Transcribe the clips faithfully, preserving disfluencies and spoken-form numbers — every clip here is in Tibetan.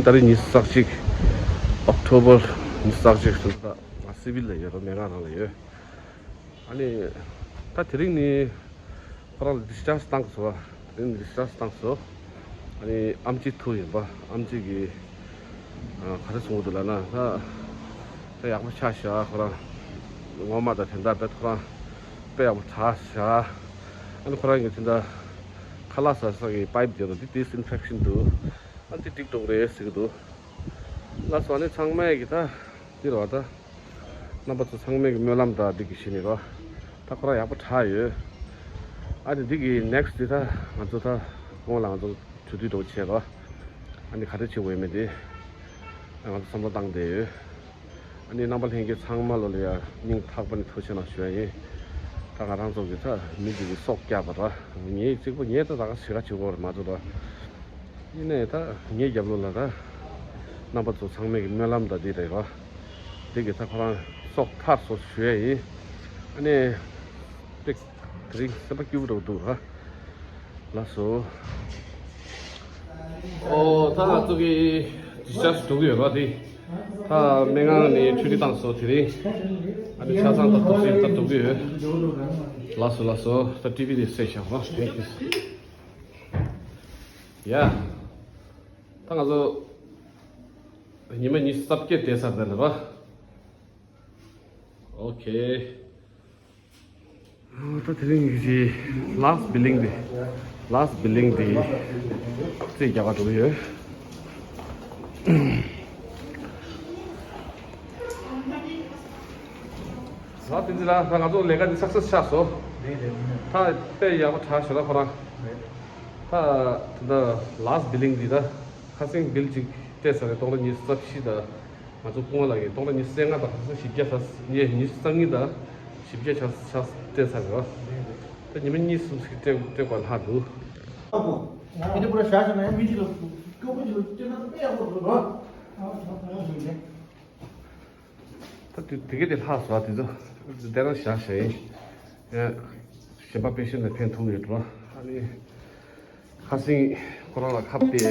ད་རེས་ཉི་ཤུ་རྩ་གཅིག་ཨོག་ཊོ་བར་ཉི་ཤུ་རྩ་གཅིག་ད་ང་སི་བིལ་ལ་ཡོད་རོ། སྨན་ཁང་ནང་ལ་ཡོད། ཨ་ནི་ད་དེ་རིང་ནི་ཁོ་རང་ལ་ཌིས་ཅཱརྗ་བཏང་སོང་། དེ་རིང་ཌིས་ཅཱརྗ་བཏང་སོང་། ཨ་ནི་ཨམ་ཆི་ཐུག་ཡིན་པ། ཨམ་ཆི་གིས་ཨ་ག་རེ་གསུང་གི་འདུག་ལབ་ན། ད་ད་ཡག་པོ་ཆགས་ཤག་ཁོ་རང་ངོ་མ་ད་དེ་འདྲ་བེད་ཁོ་རང་དཔེ་ཡག་པོ་དྲག་ཤག་ཨ་ནི་ཁོ་རང་གིས་དེ་འདྲ་ཁ་ལག་ཟ་ས་གི་པའིབ་དེ་ཚོ་དེ་ཌིས་ཨིན་ཕེག་ཤན་འདུག་ཨ་དེ་འགྲིག་འགྲོ་གི་རེད་ཟེར་གི་འདུག་ལགས་སོ། ཨ་ནི་ཚང་མས་གི་ད་འདི་རེད་བ། ད་རྣམ་པ་ཚོ་ཚང་མས་གི་སྨོན་ལམ་དང་འདི་གི་བྱས་ནས་རོ། ད་ཁོ་རང་ཡག་པོ་དྲག་ཡོད། ཨ་ནི་འདི་གི་ནེག་སི་ཊི་འདི་ད་ང་ཚོ་ད་སྔོན་ལ་ང་ཚོ་གྲོས་བསྡུར་འདྲ་བོ་བྱས་རོ། ཨ་ནི་ག་རེ་བྱེད་དགོས་ཡོད་མེད་དེ་ང་ཚོ་བསམ་བློ་བཏང་བསྡད་ཡོད། ཨ་ནི་རྣམ་པ་ལྷན་རྒྱས་ཚང་མ་ལོ་ལ་ཡ་སྙིང་ཐག་པ་ནས་ཐུགས་རྗེ་ཆེ་གནང་ཞུ་ཡ་ཡིན། ད་ང་རང་ཚོ་གི་ད་མི་གཅིག་གི་སྲོག་བསྐྱབས་པ་ར། ངའི་གཅིག་པོ་ངས་ད་ད་ག་ཞེ་དྲག་བྱེད་དགོས་རེད་མ་གཏོགས་ར། ཡིན་ནའི་ད་ངའི་རྒྱབ་ལོགས་ལ་ད་རྣམ་པ་ཚོ་ཚང་མས་ཀྱི་སྨོན་ལམ་ད་འདི་རེད་ར། འདི་གི་ད་ཁོ་རང་སྲོག་ཐར་སོང་ཞུ་ཡ་ཡིན། ཨ་ནི་ཏིག་དེ་རིང་སེམས་པ་སྐྱིད་པོ་འདྲ་བོ་འདུག་ར། ལགས་སོ། ཨོ་ད་ང་ཚོ་གི་ཌིས་ཅཱརྗ་འགྲོ་གི་ཡོད་ར། དེ་ད་སྨན་ཁང་ནས་ཆུ་ཊི་བཏང་སོང་དེ་རིང་། ཨ་ནི་ཆ་ཚང་ད་ཐུགས་རྗེ་ཆེ། ད་འགྲོ་གི་ཡོད། ལགས་སོ་ལགས་སོ། ད་ཊི་ཝི་དེ་སེ་བཞག་ར། Thank you. ཡ། ད་ང་ཚོ་ཉི་མ་ཉི་ཤུ་རྩ་བརྒྱད་བསྡད་ས་དེ་ལ་ར། ཨོ་ཁེ། ད་དེ་རིང་གི་ལཱ་སི་བི་ལིང་དེ། ལཱ་སི་བི་ལིང་དེ་རྩིས་རྒྱག་ག་འགྲོ་གི་ཡོད། ལགས་བསྟན་འཛིན་ལགས། ད་ང་ཚོ་ལས་ཀ་འདི་སག་སེ་སི་ཆགས་སོང་། རེད་རེད། ད་དཔེ་ཡག་པོ་དྲག་ཤག་ལ་ཁོ་རང་། རེད། ད་ད་ལཱ་སི་བི་ལིང་འདི་ད་ཁ་སང་བིལ་གཅིག་སྤྲད་ཚར་རེད། སྟོང་ཕྲག་ཉི་ཤུ་རྩ་བཞི་དང་། ང་ཚོ་སྐུ་ངོ་ལགས་ཀྱིས་སྟོང་ཕྲག་ཉི་ཤུ་རྩ་ལྔ་དང་ཁ་སང་བཞི་བརྒྱ་ཆགས། ཉེ་ཉི་ཤུ་རྩ་གཉིས་དང་བཞི་བརྒྱ་ཆགས་ཆགས་སྤྲད་ཚར་རེད་བ། རེད་རེད། ད་ཉི་མ་གཉིས་གསུམ་ཞིག་སྤྲད་སྤྲད་དགོས་ལྷག་འདུག་ཨ་ཁོ། དེ་འདྲ་པོ་ར་བཞག་བཞག་ན་ཡང་མི་གཅིག་ལ་སྐྱོ་པོ་གཅིག་ལ་སྤྲད་ན་དཔེ་ཡག་པོ་འདུག་ར། ད་དེ་དེ་ག་དེ་ལྷག་སོང་། དེ་ཚོ་དེ་རང་བཞག་བཞག་ཡིན། ཡ། གཞན་པ་པེ་ཤེན་ལ་ཕན་ཐོགས་ཡོད་འགྲོ། ཨ་ནི་ཁ་སང་ཁོ་རང་ལ་ཁ་དཔེ་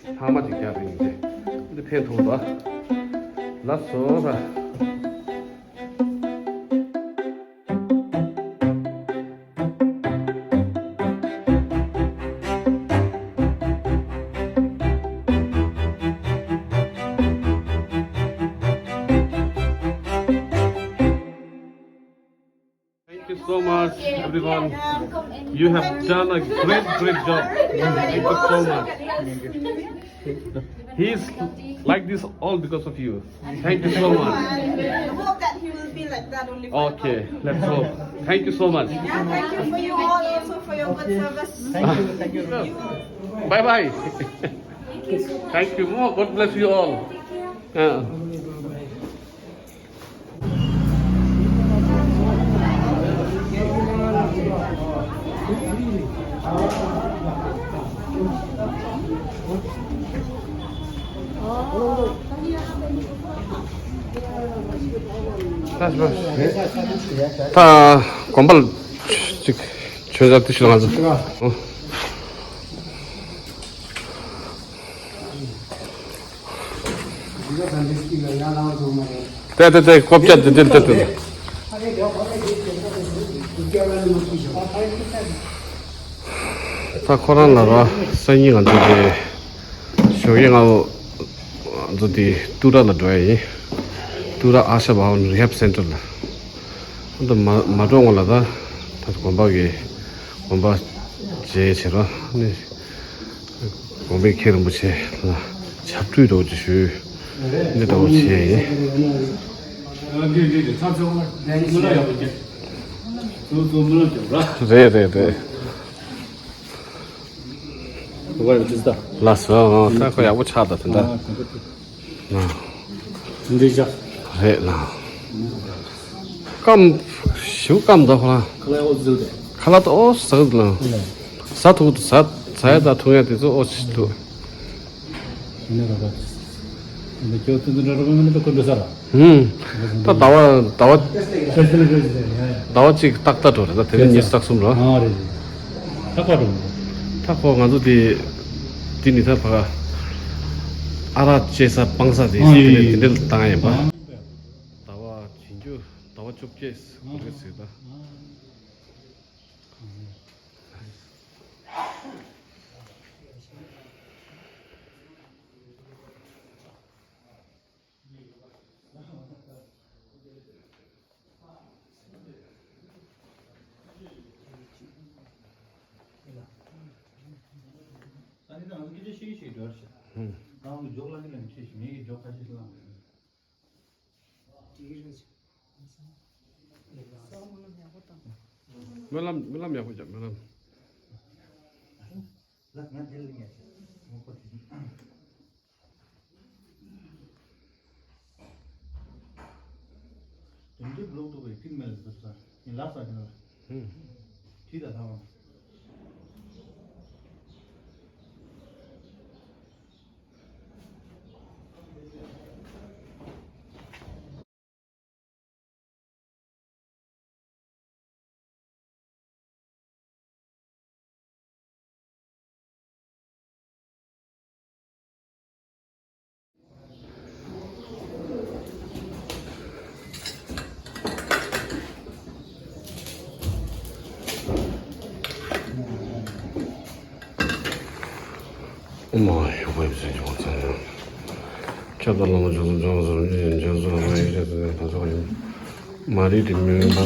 ལྷག་མ་ཅིག་རྒྱག་རེད་ཡིན་ཏེ། འདི་ཕན་ཐོགས་འགྲོ། ལགས་སོ་ད། Thank you so much, everyone. You have done a great, great job. Thank you so much. He's like this all because of you. Thank you so much. I hope that he will be like that only forever. Okay, let's hope. Thank you so much. Yeah, thank you for you all also for your good service. Thank you, thank you. Bye bye. Thank you. Oh, God bless you all. Uh. ད་དགོན་པ་ལ་ཅིག་མཆོད་མཇལ་དེ་ཞུ་ང་ཚོ། ཏེ་ཏེ་ཏེ། ཀོབ་ཅ་ཏེ་ཏེ་ཏེ་ཏེ། ད་ཁོ་རང་ལ་ར་སང་ཉིན་ང་ཚོ་གི་ཞོགས་ཀས་སྔ་པོ་ང་ཚོ་དེ་ཏུ་ར་ལ་འགྲོ་ཡ་ཡིན། ཏུ་ར་ཨ་ཤ་བྷ་ཝན་རི་ཧེབ་སེན་ཊར་ལ། ད་མ་མ་འགྲོ་སྔོན་ལ་ད་ད་དགོན་པ་གི་དགོན་པ་མཇལ་བྱེད་ར་ནི། དགོན་པའི་མཁན་རིན་པོ་ཆེ་ལ་ཕྱག་ཕུལ་འདྲ་བོ་ཅིག་ཞུས། འདི་འདྲ་བོ་བྱས་ཡིན། རེད་རེད་རེད། ལགས་སོ། ད་ཁོ་ཡག་པོ་ཆགས་ད་དེ་འདྲ། འདི་བཞག་རེད་ལ། སྐམ། ཞིམ་སྐམ་འདུག་ཁོ་ལ། ཁ་ལག་ཨོ་ཟིལ་ཏེ། ཁ་ལག་ཏུ་ཨོ་ཟིལ་ལ། ཟ་ཐུབ་ཏུ་ཟ། ཟ་ཡ་ད་འཐུང་ཡ་དེ་ཚོ་ཨོ་ཟིལ་འདུག་ཡིན་ན་ར་ད། འདི་ཁྱོད་ཏུ་འདི་འདྲ་ར་མིན་ན་ཁོ་འདྲ་ས་ར། ཧུམ། ད་ཟླ་བ་ཟླ་བ། ཟླ་བ་གཅིག་ཏག་ཏག་འགྲོ་རེད། ད་དེ་རིང་ཉི་ཤུ་རྩ་གསུམ་ར། ཨ་རེད་རེད། ད་ཁོ་འགྲོ། ད་ཁོ་ང་ཚོ་དེ། དེ་ནི་ད་ཕ་ག་ཨ་རག་བཅད་ས་སྤང་ས་དེ་ཨ་དེ་ཡིན་འདྲ་དེ་འདྲ་ལ་བཏང་ཡིན་པ། ཨ་ཟླ་བ་བྱིན་རྒྱུ་ཟླ་བ་བཅོ་བརྒྱད་ཟེར་གོ་རེད་ཟེར་ད། ཨ་ནི་ད་ང་ཚོ་སྐད་ཆ་བཤད་ཀྱི་ཞིག་འགྲོ་ཞིག་ཧུམ། ད་ང་ཚོ་འཇོག་ལ་ནི་ལ་མི་ཤེས་ཤིག་ངེད་ཀྱིས་འཇོག་ཁ་ཤས་ཤིག་བླངས། སྨོན་ལམ་སྨོན་ལམ་ཡག་པོ་བཏང་། སྨོན་ལམ་ཡག་པོ་བྱ་སྨོན་ལམ། ལགས་ང་དེ་ལ་ངས་ངོ་ཁོ་དེ། དོན་དུ་ལོག་ཏུ་བའི་ཕིག་མེལ་ཟེར་ས་ཡིན་ལགས་ས་ཡིན་ལ། ཧུམ། དུས་ད་ཐང་བ། ཨོཾ་ཨཱཿཧྲཱིཿ་ཨོཾ་བཛྲ་ཨཱཿཧཱུྃ་ཙཱ་ཡ། ཁྱབ་བདག་བླ་མ་མཆོག་གསུམ་མཆོག་གསུམ་མཆོག་གསུམ་མཆོག་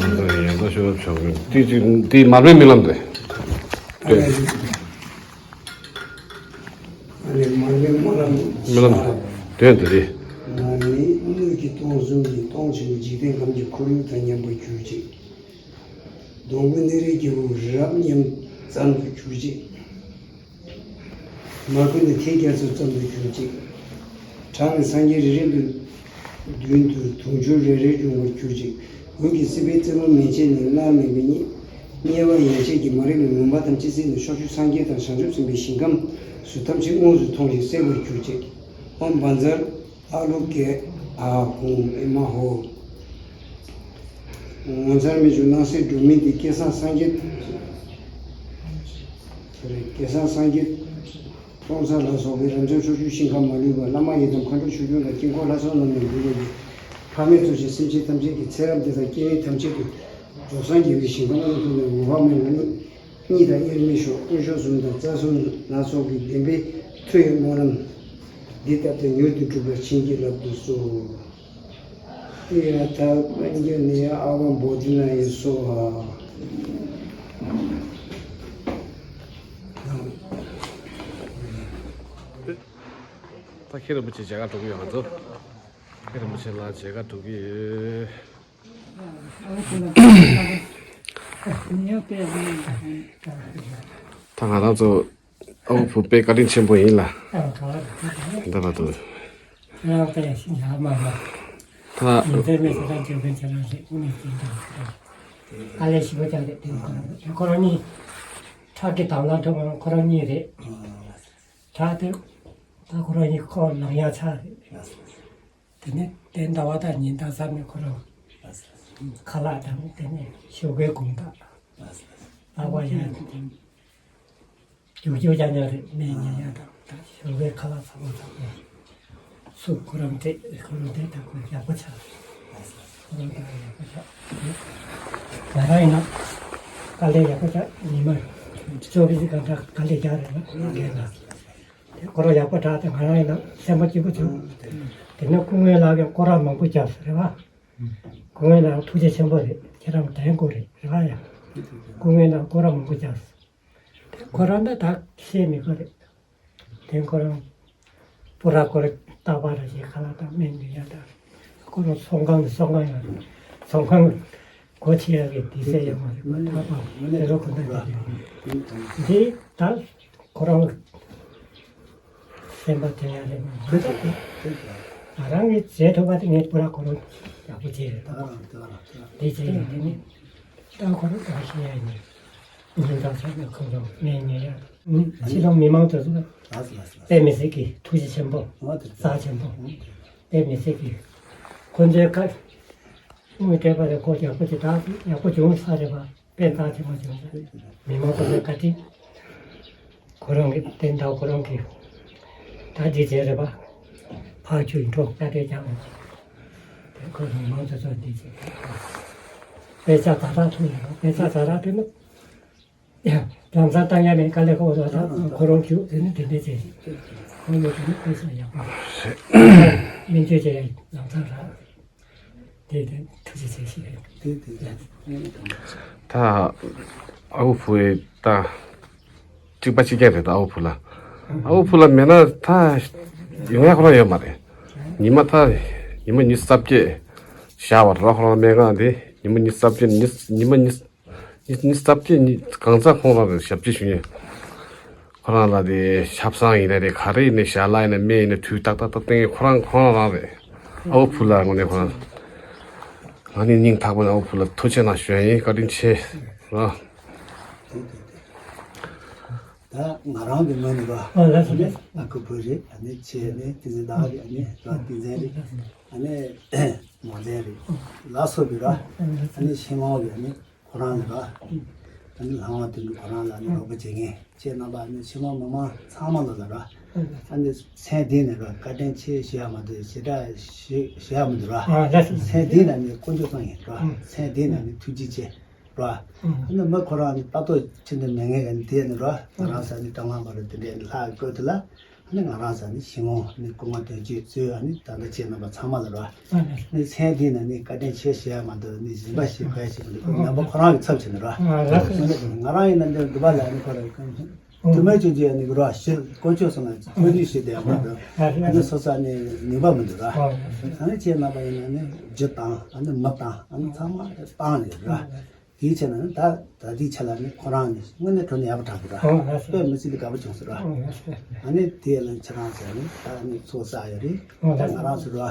གསུམ་ཡང་དག་ཤོད་ཆོག་གི། དེ་ཅིག་དེ་མར་པའི་སྨོན་ལམ་དེ། ཨ་ནི་མར་པའི་སྨོན་ལམ། སྨོན་ལམ་དོན་དེ་རེད། ང་ནི་སྣོད་ཀྱི་སྟོང་གསུམ་གྱི་སྟོང་ཆེན་པོའི་འཇིག་རྟེན་ཁམས་ཀྱི་ཁོར་ཡུག་དང་མཉམ་པར་གྱུར་ཅིག་སྡོང་པོ་ནི་རིགས་ཀྱི་བུ་རབ་མཉམ་ཙམ་དུ་གྱུར་ཅིག་མ་བུ་ནི་ཐལ་རྒྱ་མཚོ་ཙམ་དུ་གྱུར་ཅིག་བྲག་ནི་སངས་རྒྱས་རིགས་རིགས་དུ་མདུན་དུ་དུང་ཆོས་རེ་རེ་འབྱུང་བར་གྱུར་ཅིག་འོད་ཀྱི་སྲིད་པའི་རྩེ་མོ་མན་ཆད་ནས་མནར་མེད་པའི་གཉིད། དམྱལ་བ་ཡན་ཆད་ཀྱི་མ་རིག་པའི་མུན་པ་ཐམས་ཅད་སེལ་ནས་ཕྱོགས་བཅུའི་སངས་རྒྱས་དང་བྱང་ཆུབ་སེམས་དཔའི་ཞིང་ཁམས་སུ་ཐམས་ཅད་དངོས་སུ་མཐོང་ཞིང་གསལ་བར་གྱུར་ཅིག་ཨོཾ་བཛྲ་ཨ་ལོ་ཀེ་ཨཱཿཧཱུྃ་ཨེ་མ་ཧོ། ངོ་མཚར་རྨད་བྱུང་སྣང་སྲིད་སྒྲོན་མེ་འདི་སྐལ་བཟང་སངས་རྒྱས། སྐལ་བཟང་སངས་རྒྱས། ཀྲོང་གསར་ལ་སོགས་པའི་རབ་འབྱམས་ཕྱོགས་བཅུའི་ཞིང་ཁམས་མ་ལུས་པ་བླ་མ་ཡི་དམ་མཁའ་འགྲོ་ཆོས་སྐྱོང་དང་དཀྱིལ་འཁོར་ལྷ་ཚོགས་རྣམས་ནས་འབུལ་བ་ཡི། ཕ་མས་གཙོ་བྱས་སེམས་ཅན་ཐམས་ཅད་ཀྱི་ཚེ་རབས་འདི་དང་སྐྱེ་བོ་ཐམས་ཅད་ཀྱི་རྫོགས་སངས་རྒྱས་པའི་ཞིང་ཁམས་མངོན་མཐོ་ནས་འོད་དཔག་མེད་ལ་གཉིད་གཉིད་དང་དབྱེར་མེད་ཤོག་དཀོན་མཆོག་གསུམ་དང་རྩ་གསུམ་སྣ་ཚོགས་ཀྱི་བདེན་པའི་མཐུ་ཡི་སྨོན་ལམ། འདི་ལྟར་དུ་མྱུར་དུ་འགྲུབ་པར་བྱིན་གྱིས་བརླབ་ཏུ་གསོལ། ཡ་ཐ་མཉྫུ་ནི་ཨ་ཝ་བོ་དྷི་ན་ཡེ་སྭཱ་ཧཱ། ད་མཁན་རིན་པོ་ཆེ་མཇལ་ཁ་འགྲོ་གི་ཡོད་ང་ཚོ། མཁན་རིན་པོ་ཆེ་ལ་མཇལ་ཁ་འགྲོ་གི་ཡོད། ད་ང་རང་ཚོ། ཨ་ཁུ་བུ་དཔེ་བཀའ་དྲིན་ཆེན་པོ་ཡིན་ལ། ཨ་ག་བ་དེ་དེ་དེ་འདྲ་བ་དུ། ང་རང་དེ་ཡང་ཤི་ཡ་མ་མ། ད་ཡིན་ཚད་མེད་ཟེར་ན་འཇོག་མཁན་ཁྱེད་རང་རེད། དངོས་གནས་ཅིག་འདྲ་ཟེར་ན། ཨ་ལས་ཞིབ་པོ་ཀྱང་རེད། དེ་ཁོ་རང་ཁོ་རང་གཉིས་ཁྲག་གི་དྭངས་ལ་ཐོག་ཁོ་རང་གཉིས་རེད། ཁྲག་དེ་ད་ཁོ་རང་གཉིས་ཁོ་ལག་ཡ་ཚ་རེད། དེ་ནས་དེ་ཟླ་བ་དང་ཉིན་དང་གཟའ་ནས་ཁོ་རང་ཁ་ལག་དང་དེ་ནས་ཞོགས་ཀའི་དགོང་དག་ལག་པ་ཡ་དེ་རྒྱུག་རྒྱུག་རྐྱང་རྐྱང་རེད། སྨན་ཉལ་ཡ་དང་ད་ཞོགས་པའི་ཁ་ལག་ཚ་པོ་ཚ་པོ་སུ་ཁོ་རང་དེ་ཁོ་རང་དེ་དང་ཁོ་ཡག་པོ་ཆགས་རེད། ཁོ་རང་དེ་ཡག་པོ་ཆགས་རེད། ང་རང་ཡིན་ན་དཀའ་ལས་ཡག་པོ་ཆགས། ཉི་མ་བཅུ་གཅིག་གང་འདྲ་དཀའ་ལས་རྒྱག་རེད་ན་ལས་ན། དེ་ཁོ་རང་ཡག་པོ་དྲག་དེ་ང་རང་ཡིན་ན་སེམས་པ་སྐྱིད་པོ་བྱུང་། དེ་ནས་སྐུ་ངོ་ལགས་ཀྱིས་སྐོར་ར་མང་པོ་བརྒྱབ་ཟེར་བ། སྐུ་ངོ་ལགས་ཐུགས་རྗེ་ཆེན་པོ་རེད། ཁྱེད་རང་དྲན་དགོས་རེད་ར་ཡ། སྐུ་ངོ་ལགས་སྐོར་ར་མང་པོ་བརྒྱབ། དེ་ཁོ་རང་ད་ད་ཤེས་མི་དགོས་རེད། དེ་ཁོ་རང་སྤུ་ར་སྐོར་རྟག་པར་ར་ཞིག་ཁ་ལག་དང་སྨན་འདི་ཡ་ད། ཁོ་རང་ཚོང་ཁང་ནས་ཚོང་ཁང་ཡོད་རེད། ཚོང་ཁང་སྒོ་ཕྱེ་ཡག་གི་དུས་ཚོད་ཡོད་མ་རེད། ཁོ་ཐག་པ་དེ་རུ་ཁོ་ན་དེ་རེད། འདི་ད་ཁོ་རང་སེམས་པ་དེ་ཡང་རེད་མ་རེད། ང་རང་གིས་བྱེད་ཐུབ་པ་དེ་ངས་སྤུ་ར་ཁོ་རང་ཡག་པོ་བྱས་རེད། འདི་བྱས་ཡིན་དེ་ནི་ད་ཁོ་རང་ག་ཤེས་ཡ་ཡིན། ཉིན་དང་མཚན་ནས་ཁོང་ཚོ་ནས་ཉེ་ཡ། ཕྱི་ལོགས་མི་མང་ཚོ་ཚོ་དཔེ་མི་སྲིད་ཀྱི་ཐུགས་རྗེ་ཆེན་པོ། རྩ་ཆེན་པོ། དཔེ་མི་སྲིད་ཀྱི། ཁོང་ཚོའི་བཀའ། དངུལ་སྤྲད་པ་རེད། ཁོ་ཡག་པོ་ཅིག་དྲག་ཡག་པོ་བྱུང་ས་རེད་པ། དཔེ་རྩ་ཆེན་པོ་བྱུང་ས་རེད། མི་མང་ཚོ་ལ་བཀའ་དྲིན། ཁོ་རང་གི་བསྟན་བདག་ཁོ་རང་གི། ད་འདི་བྱས་རེད་པ། ཕར་ཆུ་འགྲོ་ཀ་ཏེ་ཀྱང་འོང་ཅིག་དེ་ཁོ་རང་མང་དུ་སོང་འདི་ཅིག་དཔེ་ཆ་ཛ་དྲག་ཐུག་ཡོད་རོགས། དཔེ་ཆ་ཛ་དྲག་ཐུག་ན། ལམ་སང་བཏང་ཡ་མེད་དཀའ་ལས་ཁག་པོ་རོགས། ད་ཁོ་རང་བཞུགས་དེ་ནི་དེ་འདྲས་བྱས་ཤིག་ཁོ་མོ་དེ་ནི་དཔེ་ཆ་ཡག་པོ་རེད། སྨན་བཅོས་བྱས་ཡ་ལམ་སང་རག་དེ་དེ་ཐུགས་རྗེ་ཆེ་ཞུ་ཡ་ཡིན། དེ་དེ་ད་ཨ་ཁུ་བུ་ཡི་ད་གཅིག་པ་གཅིག་རྐྱང་རེད། ད་ཨ་ཁུ་བུ་ལ་ཨ་ཁུ་བུ་ལ་མེད་ན་ད་ཡོང་ཡ་ཁོ་རང་ཡོད་མ་རེད། ཉི་མ་ད་ཉི་མ་ཉི་ཤུ་རྩ་བརྒྱད་བཞག་པ་རེད། ཁོ་རང་སྨན་ཁང་དེ་ཉི་མ་ཉི་ཤུ་རྩ་བརྒྱད་ཉི་ཉི་མ་ཉི་ཉི་ཉི་ཤུ་རྩ་བརྒྱད་ཉི་གང་ཚ་ཁོང་རང་རེད་ཞབས་ཕྱི་ཞུ་མཁན། ཁོ་རང་ལ་དེ་ཆབ་གསང་ཡིན་ན་རེད། ག་རེ་ཡིན་ན་ཞལ་ལག་ཡིན་ན་སྨན་ཡིན་ན་དུས་ཏག་ཏག་ཏག་སྟེང་ཁོ་རང་ཁོ་རང་རང་རེད། ཨ་ཁུ་བུ་ལ་དངོས་གནས་ཁོ་རང་ང་ནི་སྙིང་ཐག་པ་ནས་ཨ་ཁུ་བུ་ལ་ཐུགས་རྗེ་གནང་ཞུ་ཡ་ཡིན། བཀའ་དྲིན་ཆེ་ར། ད་ང་རང་གི་ངོས་ནས་ར། ཨ་ལགས་སོ་ལགས་སོ། ཨ་ཁུ་བུ་རེད། ཨ་ནི་ཆེ་ནས་དེ་ཚོ་བདག་གི་ཨ་ནི་ར་དེ་ཚན་རེད། ཨ་ནི་ངོ་མཚན་རེད། ལ་སོགས་པའི་ར། ཨ་ནི་ཤེས་ངོ་གི་ཨ་ནི་ཁོ་རང་ལ་ར། ཨ་ནི་ལྷ་དབང་དོན་གྲུབ་ཁོ་རང་ལ་ཨ་ནི་རོགས་པ་བྱེད་མཁན་ཁྱེད་རྣམ་པ་ཨ་ནི་ཤེས་ངོ་མི་མང་ཚང་མ་ལ་ལ་ར། ཨ་ནི་མཚན་འདི་ནས་ར་བཀའ་དྲིན་ཆེ་ཞུ་ཡ་མ་གཏོགས་ཞེ་དྲག་ཞུ་ཞུ་ཡ་མི་འདུག་ར། མཚན་འདི་ནས་ཨ་ནི་དཀོན་མཆོག་གསུམ་ཡིན་ར། མཚན་འདི་ནས་ཨ་ནི་ཐུགས་རྗེ་ཆེ། ར། ཨ་ནི་མི་ཁོ་རང་ནི་ལྟ་རྟོག་ཆེ་འདི་མེད་ངེས་ཀྱི་དེ་ནི་ར། ང་རང་ས་ནི་གྲྭ་ངག་མ་རུ་དེ་འདྲའི་ལྷག་དགོས་དེ་ལ། ཨ་ནི་ང་རང་ས་ནི་ཤིང་ངོ་ནི་སྐུ་ངོ་དོན་གཅོད་གཙོས་ཨ་ནི་ད་ལྟ་ཁྱེད་རྣམ་པ་ཚང་མ་ལ་ར། ནི་མཚན་འདི་ན་ནི་བཀའ་དྲིན་ཆེ་ཞུ་ཡ་མ་གཏོགས་ནི་སྦྱིན་པ་ཞིག་གོ་ཡ་ཞིག་མི་འདུག་ཁོ་ནམ་པ་ཁོ་རང་གི་ཚབ་བྱས་ནི་ར། ང་རང་ཡིན་ན་འདི་འདི་པ་ལ་ནི་ཁོ་ར། དུ་མའི་ཆུ་རྒྱུ་ནི་ར་ཞིག་དཀོན་མཆོག་གསུམ་ལ་ཐུགས་རྗེ་ཞུ་དེ་ཡ་མ་གཏོགས་ཨ་ནི་སོ་སོ་ནི་ནུས་པ་མི་འདུག་ར། ཨ་ནི་ཁྱེད་རྣམ་པ་ཡིན་ན་ནི་རྒྱུ་དང་ཨ་ནི་མི་དང་ཨ་ནི་ཚང་མ་བཏང་ནི་ར། དེའི་ཆེད་ན་ནི་ད་ད་ལྟའི་ཆ་ལ་ནི་ཁོ་རང་ནི་དངོས་གནས་དྲང་གནས་ཡག་པོ་དྲག་གི་ར། ཨོ་ལགས་སོ། དཔེ་མི་སྲིད་དེ་དགའ་པོ་བྱུང་སོང་ར། ཨོ་ལགས་སོ། ཨ་ནི་དེ་ལ་ཁྱེད་རང་ཚོ་ནི་ད་ནི་ཚོགས་བསགས་ཡོད་རེད། ཨོ་ད་ལགས་སོ། ང་རང་ཚོ་ར།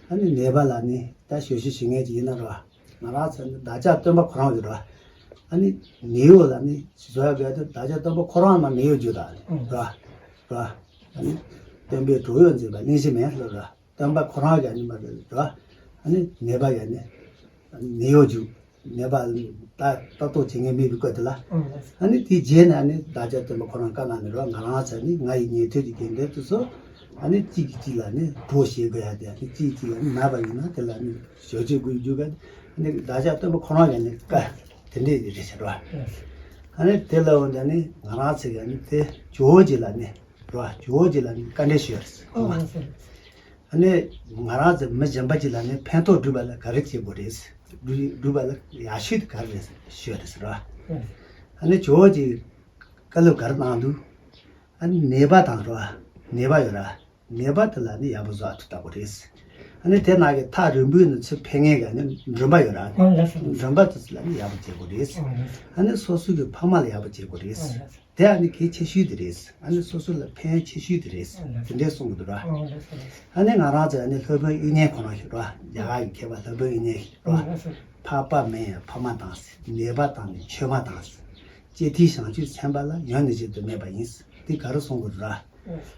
ཨ་ནི་ནད་པ་ལ་ནི་ད་ཞབས་ཕྱི་ཞུ་མཁན་ཅིག་ཡིན་ན་ར། ང་རང་ཚོ་ནི་བདག་ཅག་སྟོན་པ་ཁོ་རང་ཡོད་ར། ཨ་ནི་ནད་གཡོག་ལ་ནི་བཟོ་ཡ་དགོས་དུས་བདག་ཅག་སྟོན་པ་ཁོ་རང་མ་ནད་གཡོག་རྒྱུགས་དང་ནི་ར། ར། ཨ་ནི་སྟོན་པས་གྲོགས་ཡོད་འཛིན་པ་གླེང་གཞི་མེད་ལ་ར། སྟོན་པ་ཁོ་རང་གིས་ནི་མ་རེད་ར། ཨ་ནི་ནད་པ་ཡ་ནི་ནད་གཡོག་རྒྱུགས། ནད་པ་ལ་ལྟ་ལྟ་རྟོག་བྱེད་མཁན་མེད་པའི་སྐབས་དེ་ལ། ཨ་ནི་དེའི་རྗེས་ནས་ཨ་ནི་བདག་ཅག་སྟོན་པ་ཁོ་རང་བཀའ་གནང་ནས་ར། ང་རང་ཚོ་ནི་ང་ཡི་ཉན་ཐོས་ཀྱི་དགེ་འདུན་དེ་ཚོ་ཨ་ནི་གཅིག་གིས་གཅིག་ལ་ནི་གྲོགས་བྱེད་དགོས་ཡ་དེ། ཨ་ནི་གཅིག་གིས་གཅིག་ལ་ནི་ན་བ་ཡིན་ན་དེ་ལ་ནི་ཞབས་ཕྱི་དགོས་རྒྱུ་ག་ཨ་ནི་བདག་ཅག་སྟོན་པ་ཁོ་རང་གིས་ནི་བཀའ་དེ་འདྲས་རེད་ཟེར་བ། ཨ་ནི་དེ་ལ་འོན་ཏེ་ནི་ང་རང་ཚོ་གིས་ནི་དེ་ཇོ་བོ་རྗེ་ལ་ནི་ར། ཇོ་བོ་རྗེ་ལ་ནི་བཀའ་འདྲི་ཞུ་ཡ་རེད། ཨ་ནི་ང་རང་ཚོ་མི་གཞན་པ་ཅིག་ལ་ནི་ཕན་ཐོགས་སྒྲུབ་པ་ལ་ག་རེ་བྱེད་དགོས་རེད། སྒྲུབ་སྒྲུབ་པ་ལ་ཡག་ཤོས་དེ་ག་རེ་རེད་ཞུ་ཡ་རེད་ཟེར་བ། ཨ་ནི་ཇོ་བོ་རྗེས་བཀའ་སློབ་ག་རེ་གནང་འདུག་ཨ་ནི་ནད་པ་དང་ར། ནད་པ་ཡོད་ར། ནད་པ་དེ་ལ་ནི་ཡག་པོ་བཟོ་ཐུབ་ལྟ་བུ་རེད། ཨ་ནི་དེ་ནང་གི་ཐག་རིང་པོའི་ནི་ཚུར་ཕེབས་མཁན་ག་ནི་མགྲོན་པ་ཡོད་ར། ཨ་ལགས་སོ། མགྲོན་པ་དེ་ཚོ་ལ་ནི་ཡག་པོ་བྱེད་དགོས་རེད། ཨ་ལགས་སོ། ཨ་ནི་སོ་སོ་གི་ཕ་མ་ལ་ཡག་པོ་བྱེད་དགོས་རེད། ཨ་ལགས་སོ། དེ་ཨ་ནི་གལ་ཆེ་ཤོས་དེ་རེད། ཨ་ནི་སོ་སོ་ལ་ཕན་ཆེ་ཤོས་དེ་རེད། ཨ་ལགས་སོ། དེ་འདྲས་གསུང་གི་འདུག་ར། ཨ་ལགས་སོ། ཨ་ནི་ང་རང་ཚོ་ཨ་ནི་སློབ་དཔོན་དབྱིག་གཉེན་ཁོ་རང་ཞིག་ར། རྒྱ་གར་གྱི་མཁས་པ་སློབ་དཔོན་དབྱིག་གཉེན་ཞིག་ར། ཨ་ལགས་སོ། འཕགས་པ་མིན་ཡང་ཕ་མ་དང་། ནད་པ་དང་ནི་ཆོས་མ་དང་། ཅི་སྟེ་བྱང་ཆུབ་སེམས་དཔའ་ལ། ཡོན་ནི་གཞན་དུ་མེད་པ་ཡིན། དེ་ག་རེ་གསུང་གི་འདུག་ར།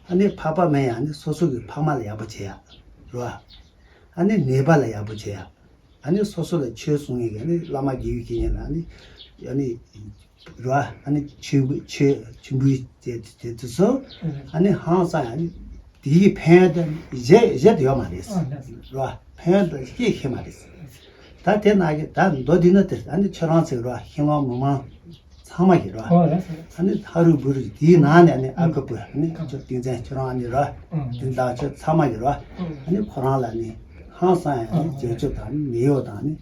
ཨ་ནི་འཕགས་པ་མིན་ཡང་ནི་སོ་སོ་གི་ཕ་མ་ལ་ཡག་པོ་བྱེད་ཡ་ར། ཨ་ནི་ནད་པ་ལ་ཡག་པོ་བྱེད་ཡ། ཨ་ནི་སོ་སོ་ལ་ཆོས་གསུང་མཁན་གྱི་ཨ་ནི་བླ་མ་དགེ་བའི་བཤེས་གཉེན་ལ་ཨ་ནི་ཨ་ནི་ར། ཨ་ནི་ཆོས་ཆོས་ཆོས་འབུལ་དེ་དེ་དེ་ཚོ་ཨ་ནི་ཧང་སང་ཨ་ནི་དེའི་ཕན་ཡོན་དེ་བཞེས་བཞེས་དུ་ཡོད་མ་རེད་ར། ཕན་ཡོན་དེ་ཤེས་ཤེས་མ་རེད། ད་དེ་ན་གི་ད་མདོ་འདི་ན་དེ་ཨ་ནི་ཁྱོད་རང་ཚོའི་ར་ཤིང་ལོང་མི་མང་ཚང་མ་གི་ར། ཨོ་ལགས་སོ། ཨ་ནི་ལྷ་རུ་བུ་རུ་དེའི་ནང་ནས་ཨ་ནི་ཨ་ཁུ་བུ་ཨ་ནི་ཁྱོད་ཏིང་འཛིན་ཁྱོད་རང་ཨ་ནི་ར། ཨང་། དེ་དག་ཁྱོད་ཚང་མ་གི་ར། ཨང་། ཨ་ནི་ཁོ་རང་ལ་ནི་ཧང་སང་ཡ་ཨ་ནི་རྒྱལ་ཆོས་དང་ནི་མི་གཡོག་དང་ནི་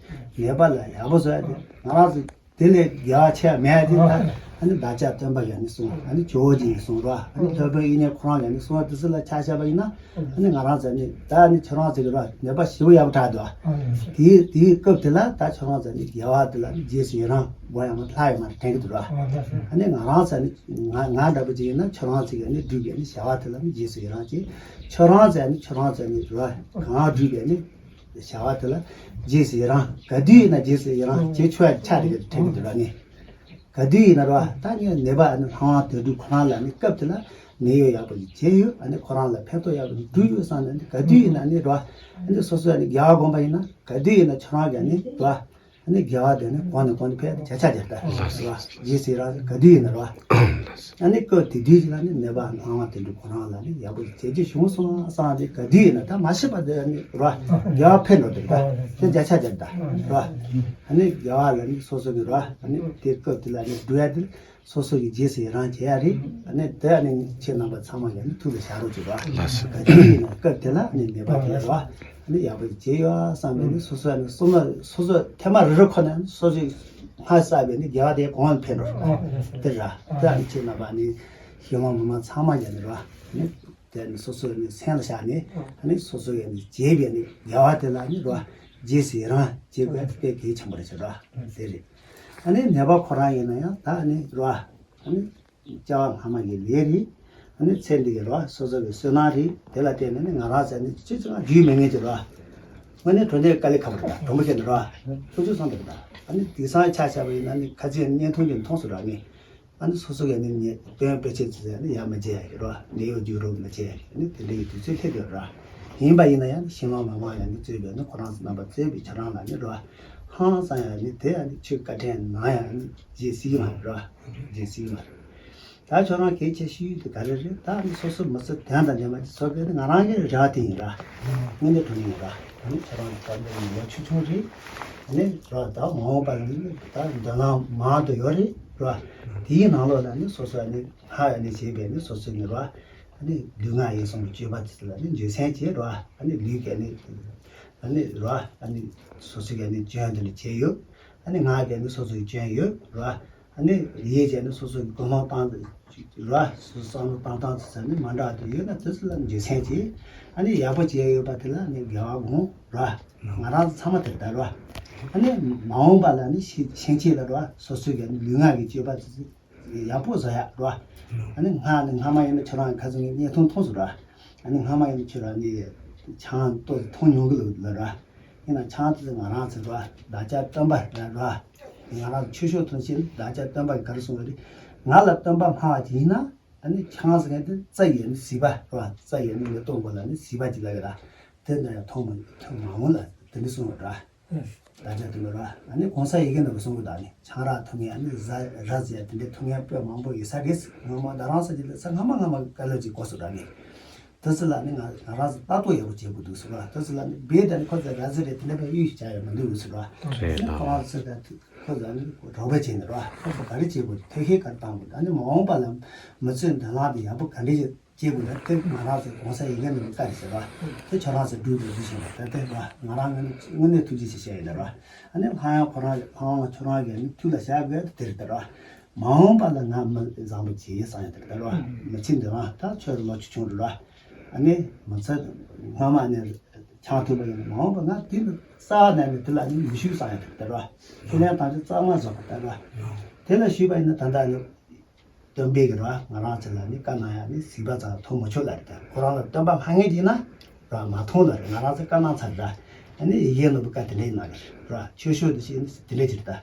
ནད་པ་ལ་ཡག་པོ་བཟོ་ཡ་དེ་ང་རང་ཚོ་དེ་ལས་དགེ་བ་ཆེ་བ་མེད་ཡ་དེ། ད་ཨ་ནི་བདག་ཅག་སྟོན་པ་གིས་ཨ་ནི་གསུངས། ཨ་ནི་ཇོ་བོ་རྗེ་ཡིས་གསུངས་ར། ཨ་ནི་སློབ་དཔོན་དབྱིག་གཉེན་ཁོ་རང་གིས་ཨ་ནི་གསུངས་པ་དེ་ཚོ་ལ་ཆ་བཞག་པ་ཡིན་ན། ཨ་ནི་ང་རང་ཚོ་ནི་ད་ནི་ཁྱོད་རང་ཚོ་གི་ར་ནད་པ་ཞེ་པོ་ཡག་པོ་དྲག་འདུག་ཨ། དེའི་དེའི་སྐབས་དེ་ལ་ད་ཁྱོད་རང་ཚོ་ནི་དགེ་བ་དེ་ལ་ནི་རྗེས་སུ་ཡི་རང་སྒོམ་ཡ་མ་ལྷག་ཡོད་མ་རེད་དྲན་གི་འདུག་ར། ཨ་ནི་ང་རང་ཚོ་ནི་ང་ང་འདྲ་པོ་ཅིག་ཡིན་ན་ཁྱོད་རང་ཚོ་གི་ནི་སྒྲུབ་པའི་ནི་བྱ་བ་དེ་ལ་ནི་རྗེས་སུ་ཡི་རང་བྱེད། ཁྱོད་རང་ཚོ་ནི་ཁྱོད་རང་ཚོ་ནི་ར་གང་སྒྲུབ་པའི་ནི་བྱ་བ་དེ་ལ་རྗེས་སུ་ཡི་རང་ག་དུས་ཡིན་ན་རྗེས་སུ་ཡི་རང་བྱེད་ཆོག་ཡ་ཆ་རེད་དྲན་གི་འདུག་ར་ནི། ག་དུས་ཡིན་ན་ར་ད་ངས་ནད་པ་ཨ་ནི་ལྷ་དབང་དོན་གྲུབ་ཁོ་རང་ལ་ནི་སྐབས་དེ་ལ་ནད་གཡོག་ཡག་པོ་ཞིག་བྱས་ཡོད། ཨ་ནི་ཁོ་རང་ལ་ཕན་ཐོགས་ཡག་པོ་ཞིག་བསྒྲུབས་ཡོད་བསམ་ནས་ནི་ག་དུས་ཡིན་ན་ནི་ར་ཨ་ནི་སོ་སོ་ཨ་ནི་དགེ་བ་སྒོམ་པ་ཡིན་ན་ག་དུས་ཡིན་ན་ཁྱོད་རང་གིས་ནི་ར་ཨ་ནི་དགེ་བ་དེ་ནི་གོང་ནས་གོང་དུ་འཕེལ་བྱ་ཆ་དེ་ལྟ་ར་རྗེས་སུ་ར་ག་དུས་ཡིན་ན་ར། ཨ་ནི་སྐབས་དེ་དུས་ལ་ནི་ནད་པ་སྣང་བ་དེ་འདྲ་ཁོ་རང་ལ་ནི་ཡག་པོ་བྱེད་རྒྱུ་བྱུང་སོང་བསམ་སྟེ། ག་དུས་ཡིན་ན་ད་མ་ཤི་བར་དུ་ནི་རོ་དགེ་བ་འཕེལ་འགྲོ་དེ་རེད། ད་དེ་བརྒྱ་ཆ་བརྒྱ་རེད། ད་རོ་ཨ་ནི་དགེ་བ་ལ་ནི་སོ་སོ་གི་རོ་ཨ་ནི་དེ་སྐབས་དེ་ལ་ནི་འགྲོ་ཡ་དེ་སོ་སོ་གི་རྗེས་སུ་ཡི་རང་བྱེད་ཡ་རེད། ཨ་ནི་དེ་ཨ་ནི་ཁྱེད་རྣམ་པ་ཚང་མ་ཡ་ནི་ཐུགས་ལ་བཞག་རོགས་བྱེད་རོ། ལགས་སོ། ག་དུས་ཡིན་ན་སྐབས་དེ་ལ་ནི་ནད་པ་དེ་རོ་ཨ་ནི་ཡག་པོ་བྱེད་ཡོད་བསམ་པའི་ནི་སོ་སོ་ཡ་ནི་སོ་མ་སོ་སོ་ཐེངས་མ་རེ་རེ་ཁོ་ན་སོ་སོའི་སྔར་བསགས་པའི་ནི་དགེ་བ་དེ་གོང་ལ་འཕེལ་འགྲོ་རོ། དེ་ར་དེ་ཨ་ནི་ཁྱེད་རྣམ་པ་ནི་ཤི་མ་མི་མ་ཚང་མ་ཡ་ནི་རོ་ཨ་ནི། དེ་ནི་སོ་སོའི་ནི་སེམས་ལ་བཞག་ནས་ཨ་ནི་སོ་སོའི་ནི་བྱས་པའི་ནི་དགེ་བ་དེ་ལ་ནི་རོ་རྗེས་སུ་ཡི་རང་བྱེད་དགོས་དཔེ་གལ་ཆེན་པོ་རེད་ཟེར་རོ། དེ་རེད། ཨ་ནི་ནད་པ་ཁོ་རང་ཡིན་ན་ཡང་ད་ནི་རོ་ཨ་ནི་སྐྱེ་བ་སྔ་མ་གི་ལས་རེད། ཨ་ནི་ཚེ་འདི་གི་རོ་སོ་སོ་གི་བསོད་ནམས་རེད། དེ་ལ་བརྟེན་ནས་ནི་ང་རང་ཚོ་ནི་ཅི་ཙམ་རྒྱུས་མེད་མཁན་གྱི་རོ་དངོས་གནས་དྲང་གནས་དཀའ་ལས་ཁག་པོ་རེད། ད་དྲང་པོ་བཤད་ན་རོ་ཁོ་ཚོས་བསམ་པ་རེད། ད་ཨ་ནི་དེང་སང་ཆ་བཞག་པ་ཡིན་ན་ནི་ཁ་ཚིག་བརྙན་ཐུང་གི་མཐོང་སོང་ར་ནི། ཨ་ནི་སོ་སོ་གི་ནི་ཉེས་དོན་དཔེ་ཆ་ཅི་ཟེར་ནི་ཡང་མི་བྱེད་ཡ་རོ། ནད་གཡོག་རྒྱུག་རོགས་མི་བྱེད་ཡ་ནི་དེ་འདྲ་ཡི་དུས་ཚོད་སླེབས་ཡོད་ར། ཡིན་པ་ཡིན་ན་ཡང་ནི་ཤི་མ་མ་མ་ཡང་ནི་གཙོས་པའི་ནི་ཁོ་རང་ཚོ་རྣམ་པ་གཙོས་པའི་ཁྱེད་རང་ལ་ནི་རོ། ཧང་སང་ཡ་ནི་དེ་ཡང་ནི་ཆོས་བཀའ་དྲིན་ནང་ཡང་ནི་བརྗེད་སྲིད་ཀྱི་མ་རེད་རོ། བརྗེད་སྲིད་ཀྱི་མ་རེད། ད་ཁྱོད་རང་གལ་ཆེ་ཤོས་དེ་ག་རེ་རེད། ད་ནི་སོ་སོ་མི་ཚེ་དོན་དང་ལྡན་པ་ཅིག་བཟོ་དགོས་ནི་ང་རང་གི་རེ་བ་དེ་ཡིན་ར། དངོས་གནས་དྲང་གནས་ཡིན་ར། ཨ་ནི་ཁྱེད་རང་གི་བསམ་པའི་ལོ་ཆུང་ཆུང་རེད། ཨ་ནི་ར་ད་མ་འོངས་པ་ལ་ནི་ད་མདུན་ལམ་མང་དུ་ཡོད་རེད་ར། དེའི་ནང་ལོགས་ལ་ནི་སོ་སོ་ནི་ཧ་ཡ་ནི་བྱེད་པའི་ནི་སོ་སོའི་ནི་ར། ཨ་ནི་ལུས་ངག་ཡིད་གསུམ་གྱི་སྤྱོད་པ་དེ་ཚོ་ལ་ནི་འཇུག་སེམས་བྱེད་ར། ཨ་ནི་ལུས་ཀྱི་ནི་ཨ་ནི་ར་ཨ་ནི་སོ་སོ་གི་ནི་སྐྱོན་དེ་ལ་བྱེད་ཡོད། ཨ་ནི་ངག་གི་ནི་སོ་སོ་གི་སྐྱོན་ཡོད་ར། ཨ་ནི་ཡིད་ཀྱི་ནི་སོ་སོ་གི་ཀུན་སློང་བཏང་ར། སོ་སོ་བསམ་བློ་བཏང་སྟངས་དེ་ཚོ་ནི་མ་འདྲ་བ་དེ་ཡོད་ན་དེ་ཚོ་ལ་འཇུག་སེམས་བྱེད། ཨ་ནི་ཡག་པོ་བྱས་ཡོད་པ་དེ་ལ་ནི་དགེ་བ་སྒོམ་ར། ང་རང་ཚོ་ཚང་མ་དེ་ལྟར་ར། ཨ་ནི་མ་འོངས་པ་ལ་ནི་ཤི་ཤི་ཆེད་ལ་ར་སོ་སོ་གི་ནི་ལུས་ངག་གི་སྤྱོད་པ་དེ་ཚོ་ཡག་པོ་བཟོ་ཡག་ར། ཨ་ནི་སྔ་ནི་སྔ་མ་ཡིན་ན་ཁྱོད་རང་ཁ་སང་གི་བརྙན་ཐུང་མཐོང་སོང་ར། ཨ་ནི་སྔ་མ་ཡིན་ན་ཁྱོད་རང་ནི་ཆང་ཏོག་ཙམ་འཐུང་མྱོང་གི་ལ་ར། ཡིན་ན་ཆང་དེ་ང་རང་ཚོ་ར་བདག་ཅག་སྟོན་པ་ར་ར། ང་རང་ཆོས་ཕྱོགས་ཐོན་ཕྱིན་བདག་ཅག་སྟོན་པ་ག་རེ་གསུངས་པ་རེད། ང་ལ་སྟོན་པ་སྨྲ་བ་ཅིག་ཡིན་ན་ཨ་ནི་ཆང་ཟེར་མཁན་དེ་རྩྭ་ཡི་ནི་ཟིལ་པ་ར། རྩྭ་ཡི་ནི་མེ་ཏོག་མགོ་ལ་ནི་ཟིལ་པ་ཅིག་ལ་ཡོད་ར། དེ་འདྲ་ཡང་མཐོང་མ་མཐོང་མ་འོང་ལ་དེ་འདྲ་གསུངས་པ་ར། ད་ཆ་དུ་མ་ར། ཨ་ནི་གོང་ས་ཡི་གེ་ནང་གསུང་གི་ད་ནི་ཆང་རག་འཐུང་མཁན་ཨ་ནི་ར་ར་ཟེར་དེ་འདྲའི་འཐུང་མཁན་དཔེ་མང་པོ་ཡོད་ས་རེད། སྔ་མ་ད་རང་ས་ཅིག་ལ་ས་སྔ་མ་སྔ་མ་གི་བཀའ་སློབ་ཅིག་གོ་སོང་ད་ནི། དེ་ཚོ་ལ་ནི་ང་ང་རང་ཚོ་ལྟ་རྟོག་ཡག་པོ་བྱེད་དགོས་འདུག་ཟེར་བ། དེ་ཚོ་ལ་ནི་རྦད་དེ་ནི་ཁོ་ཚོ་ར་ཟེར་རེད་དེ་འདྲ་བས་གཡུག་བྱ་ཡག་མི་འདུག་ཟེར་བ། རེད་ཨ་ནི་ལགས། ཁོ་རང་ཚོ་ད་ཁོ་ཚོ་ཨ་ནི་རོགས་པ་བྱས་ནས་ར་ཁོ་ཚོ་ག་རེ་བྱེད་དགོས་ཐབས་ཤེས་ག་རེ་བཏང་དགོས་ཨ་ནི་མ་འོངས་པ་ལ་མི་ཚོས་མདུན་ལམ་དེ་ཡག་པོ་ག་འདྲ་བྱེད་དགོས་ན་དེ་ང་རང་ཚོ་གོང་ས་ཡི་གེ་ནང་བཀའ་རེད་ཟེར་བ། དེ་ཁྱོད་རང་ཚོ་སྒྲུབ་དགོས་འདུག་ཟེར་བ། ད་དེ་ར་ང་རང་ངོས་ནས་དངོས་གནས་ཐུགས་རྗེ་ཆེ་ཞུ་ཡ་ཡིན་ད་ར། ཨ་ནི་ལྷ་ཡང་ཁོ་རང་ལྷ་དབང་ཁྱོད་རང་གིས་ཨ་ནི་ཐུགས་ལ་བཞག་དགོས་དེ་རེད་ད་ར། མ་འོངས་པ་ལ་ང་མི་བཟང་པོ་བྱེད་ཡིན་བསམ་ཡ་དེ་རེད་ད་ར། མི་ཚེ་འདི་རང་ད་ཁྱོད་ལོ་ཆུང་ཆུང་རེད་ར། ཨ་ནི་མི་ཚེ་སྔ་མ་ནས་ཆང་འཐུང་བ་ཡིན་ན་མ་འོངས་པ་ང་དེ་ནི་རྩ་བ་ནས་ནི་དེ་ལ་ནི་མི་ཞུགས་བསམ་ཡ་དེ་རེད་ད་ར། ཁས་ལེན་དང་ཆ་གཙང་མ་བཟོ་དགོས་ད་ར། དེ་ལ་ཞུས་པ་ཡིན་ན་ད་ལྟ་ནི་སྟོན་པས་གི་ར་ང་རང་ཚོ་ལ་ནི་བཀའ་གནང་ཡ་ནི་ཟིལ་པ་ཙམ་ཐོབ་མི་ཆོག་ལ་རེད་ད། ཁོ་རང་ལ་སྟོན་པ་སྨྲ་མཁན་ཅིག་ན་ར་མ་མཐོང་ལ་རེད། ང་རང་ཚོ་བཀའ་གནང་ཚར་ར། ཨ་ནི་ཡི་གེ་ནོར་བུ་བཀའ་དེ་འདྲ་ཡིན་ན་གི་ར་ཆོས་ཕྱོགས་དེ་བཤད་ནི་དེ་འདྲ་ཅིག་རེད་ད།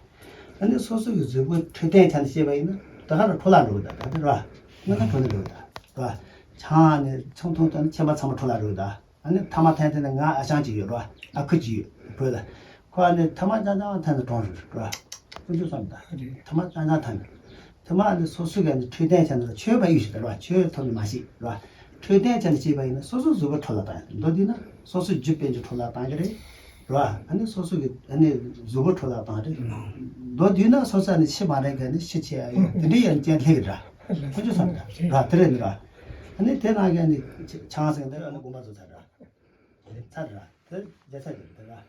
ཨ་ནི་སོ་སོ་གི་གཟུགས་པོ་འཕྲོད་བསྟེན་ཆ་ནས་བཤད་པ་ཡིན་ན་ད་ག་ར་འཕྲོ་བརླག་འགྲོ་གི་ད་ད་དེ་ར། དངོས་གནས་འཕྲོ་བརླག་འགྲོ་གི་ད་ར། ཆང་ནི་ཆང་འཐུང་ད་ནི་ཁྱིམ་པ་ཚང་མ་འཕྲོ་བརླག་འགྲོ་གི་ད། ཨ་ནི་ཐ་མག་འཐེན་འཐེན་ནས་ང་ཨ་ཅག་ཅིག་ཡོད་རོ། ཨ་ཁུ་ཅིག་ཡོད་བོད་ལ། ཁོ་ཨ་ནི་ཐ་མག་རྐྱང་རྐྱང་འཐེན་ནས་གྲོངས་རེད་རོ། ཀུན་སྤྱོད་བསམ་ད། ཐ་མག་རྐྱང་རྐྱང་འཐེན་ནས། ཐ་མག་ཨ་ནི་སོ་སོ་གི་ཨ་ནི་འཕྲོད་བསྟེན་བྱས་ན་ཆོས་པ་ཡིན་ཞིག་རེད་རོ། ཆོས་ཐོག་ནས་མ་ཤེས་རོ། འཕྲོད་བསྟེན་བྱས་ནས་བྱས་པ་ཡིན་ན་སོ་སོ་གཟུགས་པོ་འཕྲོ་བརླག་བཏང་ཡ་མདོར་བསྡུས་ན་སོ་སོ་རྒྱུ་དཔལ་འབྱོར་འཕྲོ་བརླག་བཏང་གི་རེད་རོ། ཨ་ནི་སོ་སོ་གི་ཨ་ནི་གཟུགས་པོ་འཕྲོ་བརླག་བཏང་རེད། མདོར་བསྡུས་ན་སོ་སོ་ཨ་ནི་ཤི་མ་རན་གི་ཨ་ནི་ཤི་ཆེ་ཡ་ཡོད་དེ་འདྲའི་ཡ་ཅན་སླེབས་གི་ར། ཁོ་ཚོས་བསམ་ད་ར་དེ་རེད་འདི་ར། ཨ་ནི་དེ་ནང་གི་ཨ་ནི་ཆང་ཟེར་འདི་ཨ་ནི་དགོངས་པ་རྫོགས་ཚར་ར། ཚར་ར་དེ་བརྒྱ་ཆ་བརྒྱ་དེ་ར།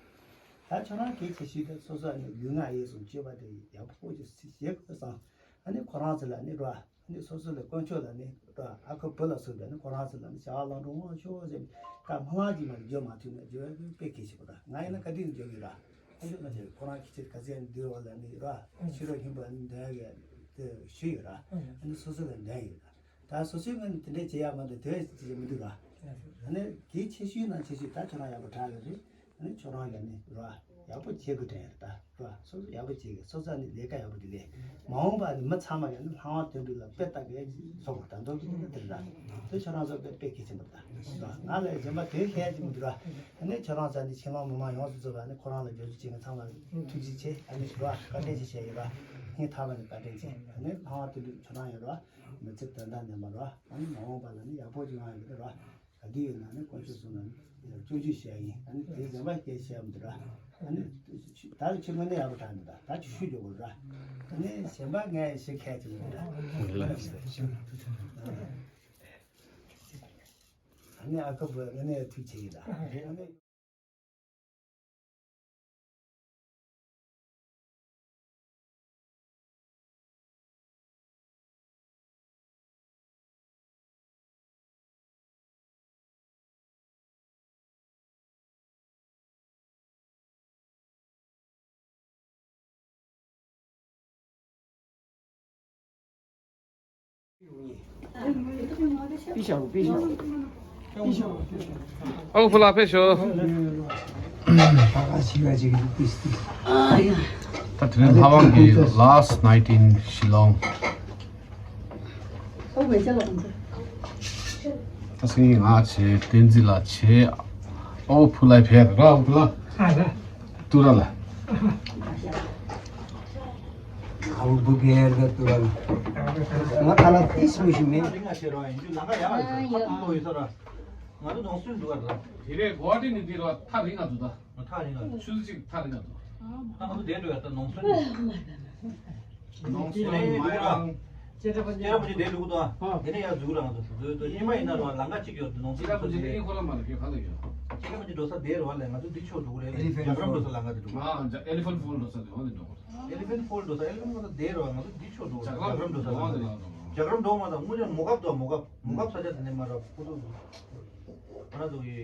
ད་ཁྱོད་རང་གལ་ཆེ་ཤོས་དེ་སོ་སོ་ཨ་ནི་ལུས་ངག་ཡིད་གསུམ་སྤྱོད་པ་དེ་ཡག་པོ་ཅིག་བྱེད་དགོས་བསམ། ཨ་ནི་ཁོ་རང་ཚོ་ལ་ཨ་ནི་ར་ཨ་ནི་སོ་སོ་ལ་དཀོན་མཆོག་ལ་ཨ་ནི་ར་ཨ་ཁུ་བུ་ལ་སོགས་པའི་ཨ་ནི་ཁོ་རང་ཚོ་ལ་ཨ་ནི་བྱ་བ་ལམ་འགྲོ་དངོས་ཤོག་ཟེར་བཀའ་སྨོན་ལམ་ཅིག་མ་བརྗོད་མ་ཐུབ་ན་བརྗོད་ཡ་དཔེ་གལ་ཆེ་པོ་ར། ང་ཡིན་ན་ག་དུས་ནས་བརྗོད་ཀྱི་ར། ཁོ་ཚོ་ལ་ཁོ་རང་ཁྱི་ཆེར་ག་ཚད་འདུལ་བ་ལ་ནི་ར་ཤི་རོ་ཧིན་པོ་ཨ་ནི་འདོན་ཡ་གི་དེ་ཞུས་ཡོད་ར། ཨ་ནི་སོ་སོ་ལ་འདོན་ཡོད་ར། ད་སོ་སོའི་ངོས་ནས་དེ་འདྲས་བྱེད་ཡ་མ་གཏོགས་དེ་བས་ཅི་བྱེད་མི་འདུག་ར། ཨ་ནི་གལ་ཆེ་ཤོས་ནང་ཆེ་ཤོས་ད་ཁྱོད་རང་ཡག་པོ་དྲག་ཡོད་རེད། ཨ་ནི་ཁྱོད་རང་ཡ་ནི་ར་ཡག་པོ་བྱེད་དགོས་དྲན་ཡོད་རེད་ད། སོ་སོ་ཡག་པོ་བྱེད་ཀྱི། སོ་སོ་ནི་ལས་ཀ་ཡག་པོ་འདི་ལས་མ་འོངས་པ་ནི་མི་ཚང་མ་ཡང་ནི་ལྷ་དབང་དོན་གྲུབ་ལ་དཔེ་ལྟ་གི་སོང་བ་དང་འདོད་ཀྱི་འདི་ལ་དེ་ཁྱོད་རང་ཚོ་དཔེ་དཔེ་གལ་ཆེན་པོ་དང་ང་ལ་གཞན་པ་དེ་ལྷད་ཀྱི་མི་འདུག་ར། ཨ་ནི་ཁྱོད་རང་ཚོ་ནི་ཕྱི་ལོགས་མི་མང་ཡོངས་སུ་རྫོགས་པ་ནི་ཁོ་རང་ལ་འབྱོར་ཚུལ་བྱེད་མཁན་ཚང་མ་ཐུགས་རྗེ་ཆེ། ཨ་ནི་ར་བཀའ་དྲིན་ཆེ་བཤད་ཡོད་ར། སྙིང་ཐག་པ་ནས་བཀའ་དྲིན་ཆེ། ཨ་ནི་ལྷ་དབང་དོན་གྲུབ་ཁྱོད་རང་ཡོད་ར། མི་ཚེ་དོན་དག་ལྡན་པ་ར། ཨ་ནི་མ་འོངས་པ་ལ་ནི་ཡག་པོ་ཅིག་ཡོང་ཡ་ཡོད་ར། ག་དུས་ཡོད་ན་ནི་དཀོན་མཆོག་གསུམ་ལ་ནི་སྐྱོན་བརྗོད་བྱེད་ཡ་ཡིན། ཨ་ནི་དེ་གཞན་པ་སྐད་བཤད་མི་འདུག་ར། ཨ་ནི་ད་ལྟ་ཕྱི་མ་ནི་ཡག་པོ་དྲག་མི་འདུག་ད་ཅིག་ཤུགས་རྒྱག་དགོས་ར། ཨ་ནི་གཞན་པ་ངས་ཞིག་ཁས་ཅིག་མི་འདུག་ར། ཨ་ནི་ཨ་ཁུ་བུ་ཨ་ནི་ཐུགས་ཆེ་ཡིན་ར། ཨ་ནི། ཨོ་ཕུ་ལ་ཕེབས་ཤོག་ད་དེ་ནི་ལྷ་དབང་གི་last night in Shillong། ད་སེང་གེ་ང་བྱས། བསྟན་འཛིན་ལགས་བྱས། ཨོ་ཕུ་ལ་ཕེབས་ར། ཨོ་ཕུ་ལ། ཏུ་ར་ལ། ཨོ་བུ་གེ་ཡར་ག་ཏུ་ར་ལ། ང་ཁ་ལ་ཏིས་མི་ཤི་མེད། རིང་ང་ཆེ་རོ་ཡིན་རྒྱུ་ལང་ཀ་ཡག་ལ་ཡོད་ས་ཁ་ཐུག་ལོ་ཡོད་ས་ར། ང་ཚོ་ནོར་སྲིད་འདུག་ག་ར། དེ་རེད། གོ་བ་ཏི་ནི་འདི་རོ་ཐག་རིང་ང་འདུག་ད། ཐག་རིང་ང་འདུག་ཆུ་ཚོད་གཅིག་ཐག་རིང་ང་འདུག་ད་ང་ཚོ་བསྡད་འགྲོ་ཡ་ད་ནོར་སྲིད་འདུག་ནོར་སྲིད་མ་ཡང་། སྐྱེ་ར་པོ་ཅིག་བསྡད་འགྲོ་གི་འདུག་དེ་ནས་ཡར་འཛུལ་ར། ང་ཚོ་འཛུལ་འདུག་ཉི་མ་ཡིན་ན་རོ་ལང་ཀ་གཅིག་ཡོད་འདུག་ནོར་སྲིད་ཁོ་ཚོ་ཡིན། ཁོ་རང་མ་རེད། ཁྱོད་གང་ལ་ཡོད། སྐྱེ་ར་པོ་ཅིག་འགྲོ་ས་བསྡད་རོ་ལས། ང་ཚོ་འདི་ཕྱོགས་འགྲོ་གི་རེད་ལས། རྒྱ་གར་འགྲོ་ས་ལང་ཀ་འདི་འགྲོ། ཨ་ལི་ཕེན་ཕོལ་འགྲོ་ས་ལང་ཀ་འདི་འགྲོ། ཨ་ལི་ཕེན་ཕོལ་འགྲོ་ས་འདི་འགྲོ། ཨ་ལི་ཕེན་ཕོལ་འགྲོ་ས། ཨ་ལི་ཕེན་ཕོལ་འགྲོ་ས་འདི་འགྲོ། རྒྱ་གར་འགྲོ་ས་ལང་ཀ་འདི་འགྲོ། རྒྱ་གར་འགྲོ་མ་ད་དངོས་གནས་མོ་གབ་དང་མོ་གབ་མོ་གབ་ས་ཆ་དེ་ནས་མ་ར་ཁོ་ཚོ། ང་རང་ཚོ་གི་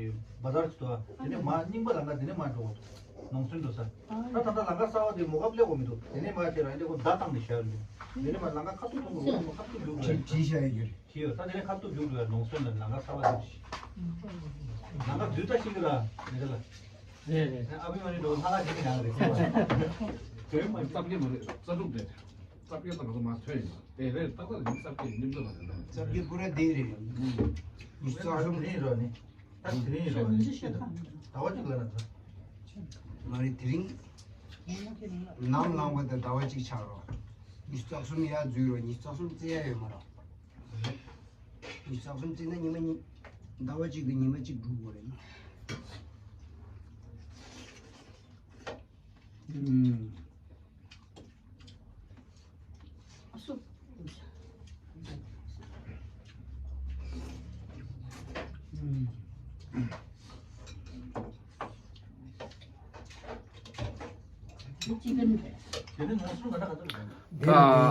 བ་ཛར་ཅིག་འདུག་དེ་ནས་མར་རྙིང་པ་ལང་ཀ་དེ་ནས་མར་འགྲོ་དགོས་འདུག་ནོར་སྲིད་འགྲོ་ས། ད་ད་ལྟ་ལང་ཀ་གསར་པ་དེ་མོ་གབ་སླེབས་དགོས་མི་འདུག་དེ་ནས་མར་བྱས་ར་འདི་ཁོ་མདའ་བཏང་ནས་བཞག་ཡོད་འདུག་དེ་ནས་མར་ལང་ཀ་ཁ་ཐུག་མཐོང་དགོས། ཁ་ཐུག་རྒྱུག་འགྲོ་ཡ་བྲིས་བཞག་ཡོད་ཀྱི་རེད། བྲིས་ཡོད། ད་དེ་ནས་ཁ་ཐུག་རྒྱུག་འགྲོ་ཡ་ནོར་སྲིད་ལ་ལང་ཀ་གསར་པ་དེ་བྲིས། ལང་ཀ་བསྡུས་ད་ཤེས་ཀྱི་ར་མི་རེད་ལ། རེད་རེད། ཨ་བི་མ་ནི་འགྲོ་ལྷ་ལྷ་ཞིག་གི་ནང་རེད། དེ་མ་རྩ་བརྒྱད་མ་རེད། རྩ་དྲུག་རེད། རྩ་བརྒྱད་དང་ང་ཚོ་མ་ཐོན་ཡིན་ན་དེ་རེད། ཏག་ཏག་ཡིན། རྩ་བརྒྱད་མཉམ་འཛོམས་མ་རེད། རྩ་བརྒྱད་པུ་ར་དེ་རེད། ཉི་ཤུ་རྩ་གསུམ་དེ་རེད་རོ་ནི། ད་དེ་རིང་རོ་ནི་ཟླ་བ་གཅིག་ལ་ན་ད། མ་རེད། དེ་རིང་ནམ་ལངས་པ་དང་ཟླ་བ་གཅིག་ཆགས་རོ། ཉི་ཤུ་རྩ་གསུམ་ཡར་འཛུལ་རོ། ཉི་ཤུ་རྩ་གསུམ་བཙལ་ཡ་ཡོད་མ་རོ། ཉི་ཤུ་རྩ་གསུམ་བཙལ་ན་ཉི་མ་གཉིས། ཟླ་བ་གཅིག་གི་ཉི་མ་གཅིག་འགྲུབ་དགོས་རེད་ན། ཨུམ།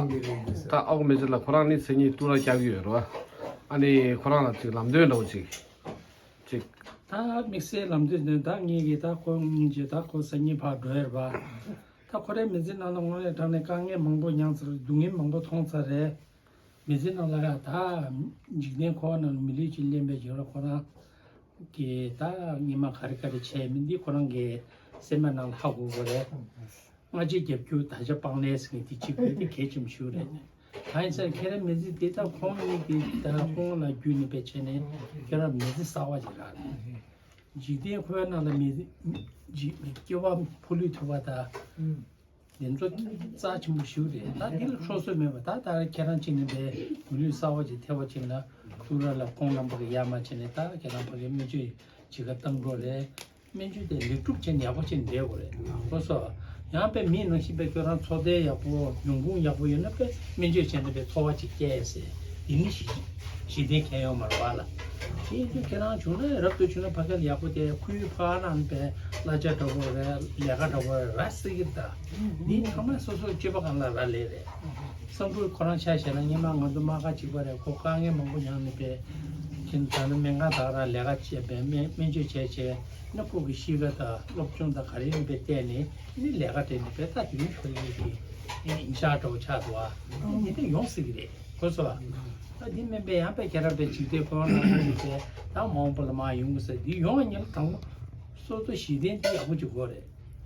ད་ད་ཨའོ་མེ་ཅི་ལ་ཁོ་རང་ནི་མཚན་ཉིད་ཏུ་ར་རྒྱག་གི་ཡོད་རེད་བ། ཨ་ནི་ཁོ་རང་ལ་ཅིག་ལམ་སྟོན་འདྲ་བོ་ཅིག་ཅིག་ད་དམིགས་བསལ་ལམ་སྟོན་དེ་ད་ངེད་ཀྱིས་ད་ཁོ་སྔོན་གྱི་ད་ཁོ་སང་ཉིན་ཕར་འགྲོ་ཡ་རེད་བ། ད་ཁོ་རའི་མི་ཚེ་ནང་ལ་དངོས་གནས་དྲང་གནས་དཀའ་ངལ་མང་པོ་མྱངས་ཚར། སྡུག་བསྔལ་མང་པོ་མཐོང་ཚར་རེད། མི་ཚེ་ནང་ལ་ཡ་ད་འཇིག་རྟེན་འཁོར་བ་ནང་ལ་མི་ལུས་ཅིག་ལེན་པའི་བྱུང་ར་ཁོ་རང་གི་ད་སྔོན་མ་ག་རེ་ག་རེ་བྱས་མིན་འདི་ཁོ་རང་གི་སེམས་པ་ནང་ལ་ཧ་གོ་གི་རེད། སྔ་རྗེས་རྒྱབ་སྐྱུར་ད་ཆ་སྤང་ལེ་ཟེར་མཁན་དེ་གཅིག་པུ་དེ་གལ་ཆེན་པོ་ཞིག་རེད། ད་ཡིན་ཙང་ཁྱེད་རང་མི་ཚེ་འདི་ད་ཁོང་གཉིས་ཀྱི་ད་ཁོང་ལ་བརྒྱུད་ནས་པའི་བྱས་ནས་ཁྱེད་རང་མི་ཚེ་གསར་བ་ཞིག་རག་རེད། འཇིག་རྟེན་འཁོར་བའི་ནང་ལ་མི་འཇིག་སྐྱེ་བ་ཕོ་ལུས་ཐོབ་པ་དང་། འདི་ཚོ་རྩ་ཆེན་པོ་ཞིག་རེད། ད་འདི་ལ་སོ་སོ་མེད་པ་ད་ད་ཁྱེད་རང་གཅིག་ནས་པའི་མི་ལུས་གསར་བ་ཅིག་ཐེབས་པ་ཅིག་ན་ཐུགས་ར་ལ་ཁོང་རྣམ་པ་གི་ཡ་མ་བྱས་ནས་ད་ཁྱེད་རང་ཕ་གི་སྨན་བཅོས་བྱེད་ག་བཏང་འགྲོ་རེད། སྨན་བཅོས་དེ་ལེགས་གྲུབ་ཅན་ཡག་པོ་ཅན་འདྲེས་དགོས་རེད། ཁོ་སོ། ཡང་པའི་མིའི་ནང་བཞིན་པའི་ཁྱོད་རང་འཚོ་རྟེན་ཡག་པོ་ཉུང་ཁུངས་ཡག་པོ་ཡོད་ན་པའི་སྨན་བཅོས་བྱས་ན་པའི་འཚོ་བ་ཅིག་སྐྱེལ་ཟེར། འདི་ནི་ཞི་ཞི་བདེ་ཁྱད་ཡོད་མ་རེད་བ་ལ། དེ་ཡིན་དུས་ཁྱེད་རང་བྱུང་ན་རབ་ཏུ་བྱུང་ན་ཕ་གི་ལ་ཡག་པོ་དེ་ཁུལ་ཕ་ནང་པའི་གླ་ཆ་འདྲ་པོ་རེད། ལས་ཀ་འདྲ་པོ་རེད་ཟེར་གི་ད། འདི་ཚང་མ་སོ་སོའི་སྤྱོད་པ་གང་ལ་རག་ལས་རེད། བསམ་ཕྲུག་ཁོ་རང་ཆ་བཞག་ན་སྔོན་མ་ང་ཚོ་རྨ་ཁ་གཅིག་པ་རེད། ཁོ་དཀའ་ངལ་མང་པོ་མྱངས་ནས་པའི་ཁྱེད་ད་ནི་སྨན་ཁང་དག་རང་ལས་ཀ་བྱས་པའི་སྨན་སྨན་བཅོས་བྱས་བྱས་ན་ཁོ་གི་གཤིས་ཀ་དང་སློབ་སྦྱོང་དང་ག་རེ་ཡིན་པའི་བལྟས་ནས་ནི་ལས་ཀ་སྤྲད་ནས་པའི་ད་དུས་ཡུན་ཤོར་ཡོད་ཀྱི་ཉིན་ཞག་འདྲ་བོ་ཆགས་འདུག་ཨ། འདི་འདྲ་ཡོང་སྲིད་ཀྱི་རེད། ཁོ་ཚོ་ཨ། ད་འདི་མིན་པའི་ཡང་པའི་ཁྱེད་རང་པའི་འཇིག་རྟེན་ཁོ་རང་ནང་ལ་ཡོད་པའི་ད་མ་འོངས་པ་ལ་མ་ཡོང་གི་ཟེར་འདི་ཡོང་བ་ཉིད་ལ་དང་པོ་སོ་སོ་གཞི་རྟེན་འདི་ཡག་པོ་ཅིག་དགོས་རེད།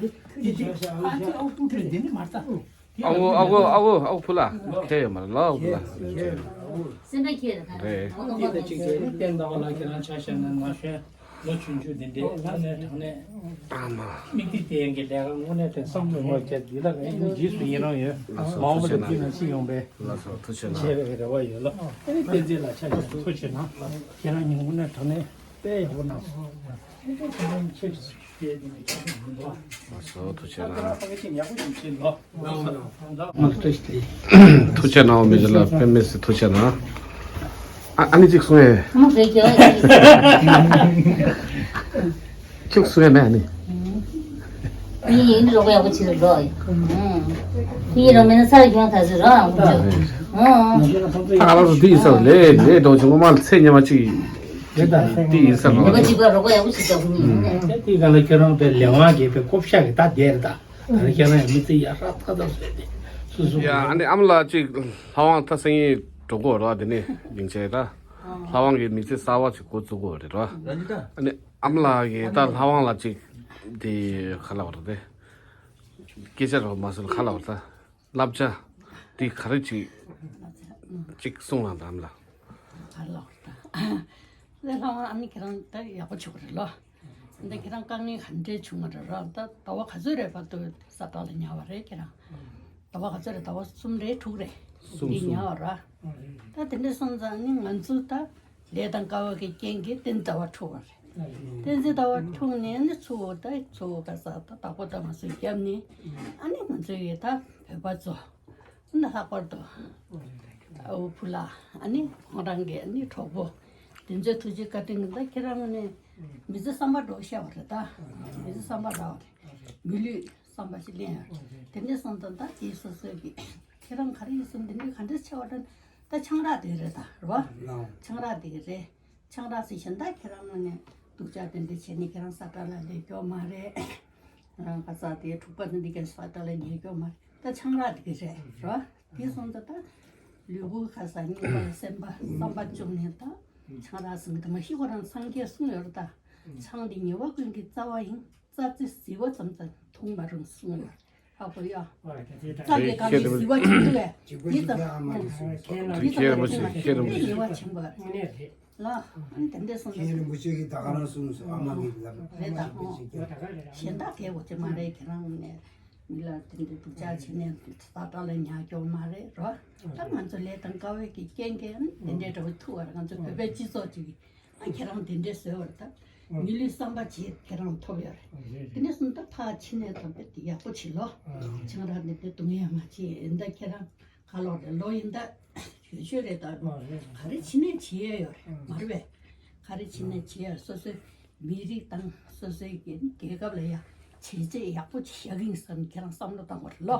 དེ་ཁྱོད་ཀྱིས་བྱས་ཤག་ཨ་ནི་ཨ་ཁུ་འདི་ནི་མ་ལྟ། ཨ་ཁུ་ཨ་ཁུ་ཨ་ཁུ་ཨ་ཁུ་ཕུ་ལ་ཁྱེད་ཡོད་མ་རེད་ལ། ཨ་ཁུ་ཕུ་ལ་སེམས་པ་ཁྱེད་རེད། རེད། ཁྱེད་ད་ཅིག་བལྟས་ན་ད་བ་ལ་ཁྱེད་རང་ཆ་བཞག་ན་ན་གཞོན་ལོ་ཆུང་ཆུང་འདི་འདྲས་ད་ནས་དྲང་གནས་ཨ་མ་མིག་ལྡན་དེ་ཡན་གྱི་ལས་ཀ་དངོས་གནས་དེ་བསམ་བློ་མ་བརྒྱབ་འདི་ལ་ཨེ་ཡུལ་རྗེས་སུ་ཡི་རང་ཡོད། མ་འོངས་པ་ལ་འདི་ན་སྲིད་ཡོང་པའི་ལགས་སོ་ཐུགས་རྗེ་ཆེ་བྱས་གནང་། པའི་རེ་བ་ཡོད་ལ། ཨེ་བསྟན་འཛིན་ལགས་ཆ་བཞག་ཐུགས་རྗེ་གནང་། ཁྱེད་རང་ཉིད་དངོས་གནས་དྲང་གནས་དཔེ་ཡག་པོ་གནང་སོང་། ལགས་སོ་ཐུགས་རྗེ་གནང་། ཐུགས་རྗེ་གནང་། མི་ཚེ་ལ་དཔེ་མི་སྲིད་ཐུགས་རྗེ་གནང་། ཨ་ཨ་ནི་གཅིག་གསུང་ཡས། ཨ་མ་རེད་ཀྱང་། ཁྱོད་གསུང་ཡས་མེད་ཨ་ནི། ཡིན་ཡིན་རོགས་ཡག་པོ་བྱེད་རོགས། ཡིན་རོགས་མེད་ན་ས་ཡོང་ཐག་ཆོད་རོགས། ད་ང་རང་ཚོ་འདི་ཡིན་ས་ལས་ལས་འགྲོ་ཆུང་མ་ཚེ་ཉི་མ་གཅིག་འདི་ཡིན་ས་རོགས། རོགས་གཅིག་པ་རོགས་ཡག་པོ་བྱེད་ཀྱང་ཡིན། དེ་ག་ལ་ཁྱོད་རང་པའི་ལས་དབང་གིས་པའི་བཀོད་ཤག་གི་ད་བསྡད་རེད་ད། ད་ནི་ཁྱེད་རང་ཡང་མི་ཚེ་ཡག་ཧྲ་ཐག་ཐག་བཟོས་ཏེ་སོ་སོ། ཡ་ཨ་ནི་ཨ་མ་ལགས་གཅིག་ལྷ་དབང་ད་སང་ཉིན་འགྲོ་དགོས་རེད་དེ་ནས་སྙིང་རྗེ་ད། ལྷ་དབང་གི་མི་ཚེ་གསར་བ་ཅིག་འགོ་བཙུགས་དགོས་རེད་ར། ཨ་ནི་ཨ་མ་ལགས་ཀྱིས་ད་ལྷ་དབང་ལ་གཅིག་དེ་ག་ལབ་རེད་དེ། སྐད་ཆ་རོ་མ་ཟེར་ག་ལབ་རེད་ད། བསླབ་བྱ་དེ་ག་རེ་གཅིག་གཅིག་གསུང་རང་ད་ཨ་མ་ལགས། ག་ལབ་རེད་ད། ལྷ་དབང་ཨ་ནི་ཁྱེད་རང་ད་ཡག་པོ་བྱུང་རེད་ལོ། འདི་ཁྱེད་རང་དཀའ་ངལ་ག་འདྲས་བྱུང་བ་རེད་ར། ད་ཟླ་བ་ག་ཚོད་རེད་བར་དུ་ས་བཀྲ་ལ་ཉར་བ་རེད་ཁྱེད་རང་། ཟླ་བ་ག་ཚོད་རེད། ཟླ་བ་གསུམ་རེད་དྲུག་རེད། གསུམ་འདི་གསུམ་ཉར་བ་ར། ད་དེ་འདྲས་སོང་ཙང་ནི་ང་ཚོ་ད་ལས་དང་དཀའ་བ་གི་རྐྱེན་གྱིས་བསྟན་འཛིན་ཟླ་བ་འཁྲུགས་པ་རེད། བསྟན་འཛིན་ཟླ་བ་འཁྲུགས་ནས་ནི་ཚུར་ད་ཚུར་ག་ས་ད་བདག་པོ་ད་ང་ཚོ་བརྒྱབ་ནས་ཨ་ནི་ང་ཚོ་ཡི་ད་བོད་པ་ཚོ། ལྷག་པར་དུ་ཨ་བུ་ཕུ་ལ་ཨ་ནི་ཁོང་རང་གི་ཨ་ནི་གྲོགས་པོ་དེ་ཚོའི་ཐུགས་རྗེ་བཀའ་དྲིན་གྱིས་ད་ཁྱེད་རང་ངོས་ནས་མི་ཚེ་བསམ་པ་འགྲོ་ཤེས་པ་རེད་ད། མི་ཚེ་བསམ་པ་རག་པ་རེད། མི་ལུས་བསམ་པ་ཞིག་ལེན་ཡ་རེད། དེ་འདྲའི་སོང་ཙང་ད་དེ་སོ་སོའི་གི་ཁྱེད་རང་ག་རེ་ཡིན་སོང་དེ་འདྲའི་ག་འདྲ་ཆེ་བ་དྲན་ད་ཆང་རག་དེ་རེད་ད་རེད་བ། ཆང་རག་དེ་རེད། ཆང་རག་ཟེར་གཞན་དག་ཁྱེད་རང་ངོས་ནས་སྡུག་ཅག་དེ་འདྲ་བྱས་ནས་ཁྱེད་རང་ས་བཀྲ་ལ་སླེབས་ཀྱོག་མ་རེད། ཁ་ས་དེ་འཁྲུག་པ་དེ་འདི་གའི་ས་བཀྲ་ལ་ཉལ་ཀྱོག་མ་རེད། ད་ཆང་རག་དེ་ག་རེད་རོ། དེ་སོང་ཙང་ད་ལུས་པོ་ཁ་ས་སྙིང་པ་སེམས་པ་བསམ་པ་བཅུག་ནས་ད་ཆང་རག་ཟེར་གི་དེ་མ་ཤི་ཁོ་རང་སངས་རྒྱས་གསུངས་ཡོད་རེད་ད། ཆང་འདི་ཉེས་པ་ཀུན་གྱི་རྩ་བ་ཡིན། རྩྭ་རྩེ་ཟིལ་བ་ཙམ་ཙམ་འཐུང་མ་རུང་གསུངས་ཡོད་རེད། ཧ་གོ་ཡ། རྩ་ལས་གང་གི་ཟིལ་བ་བྱུང་འདུག་བས། འདི་ཙམ་འདི་ཙམ་ལ་ཁྱེད་རིན་པོ་ཆེ་ཁྱེད་རིན་པོ་ཆེ། ཉེས་པ་བྱུང་བ་རེད་ལ། ཨ་ནི་དེ་འདྲས་སོང་ཙང་། ཁྱེད་རིན་པོ་ཆེ་གིས་ད་ག་རང་གསུངས་སོང་ཨ་མ་གིས་ལབ། རེད་ད་ཧོ། གཞན་དག་གལ་བོ་ཅིག་མ་རེད། ཁྱེད་རང་ནས་མི་ལ་དེ་འདྲས་སྡུག་ཅག་བྱས་ནས་ས་བཀྲ་ལ་ཉར་ཀྱོག་མ་རེད་རོ། ད་ང་ཚོ་ལས་དང་དཀའ་བའི་གི་རྐྱེན་གྱིས་ཨ་ནི་དེ་འདྲས་འདྲ་བོ་ཐུག་བ་རེད། ང་ཚོ་བོད་པའི་སྤྱི་ཚོགས་ཅིག་གི་ཨ་ཁྱེད་རང་དེ་འདྲས་བཟོས་བར་ད། མི་ལུས་བསམ་པ་བྱེད་ཁྱེད་རང་ཐོབ་ཡོད་རེད། དེ་ནས་སོང་ད་ཕར་ཕྱིན་ནས་ད་དཔེ་དེ་ཡག་པོ་བྱེད་ལོ། ཆང་རག་འདི་འདྲས་འཐུང་ཡ་མ་བྱེད། ད་ཁྱེད་རང་ག་ལོ་རེད། ལོ་ཡིན་ད་ཡོད་ཤོས་རེད་ད། ག་རེ་ཕྱིན་ནས་བྱེད་ཡ་ཡོད་རེད་མ་རེད་པས། ག་རེ་ཕྱིན་ནས་བྱེད་ཡ་སོ་སོའི་མི་རིགས་དང་སོ་སོའི་རྒྱལ་ཁབ་ལ་ཡ་བྱས་རྗེས་ཡག་པོ་ཞིག་བཞག་གི་ཡིན་བསམ་ཁྱེད་རང་བསམ་བློ་བཏང་བ་རེད་ལོ།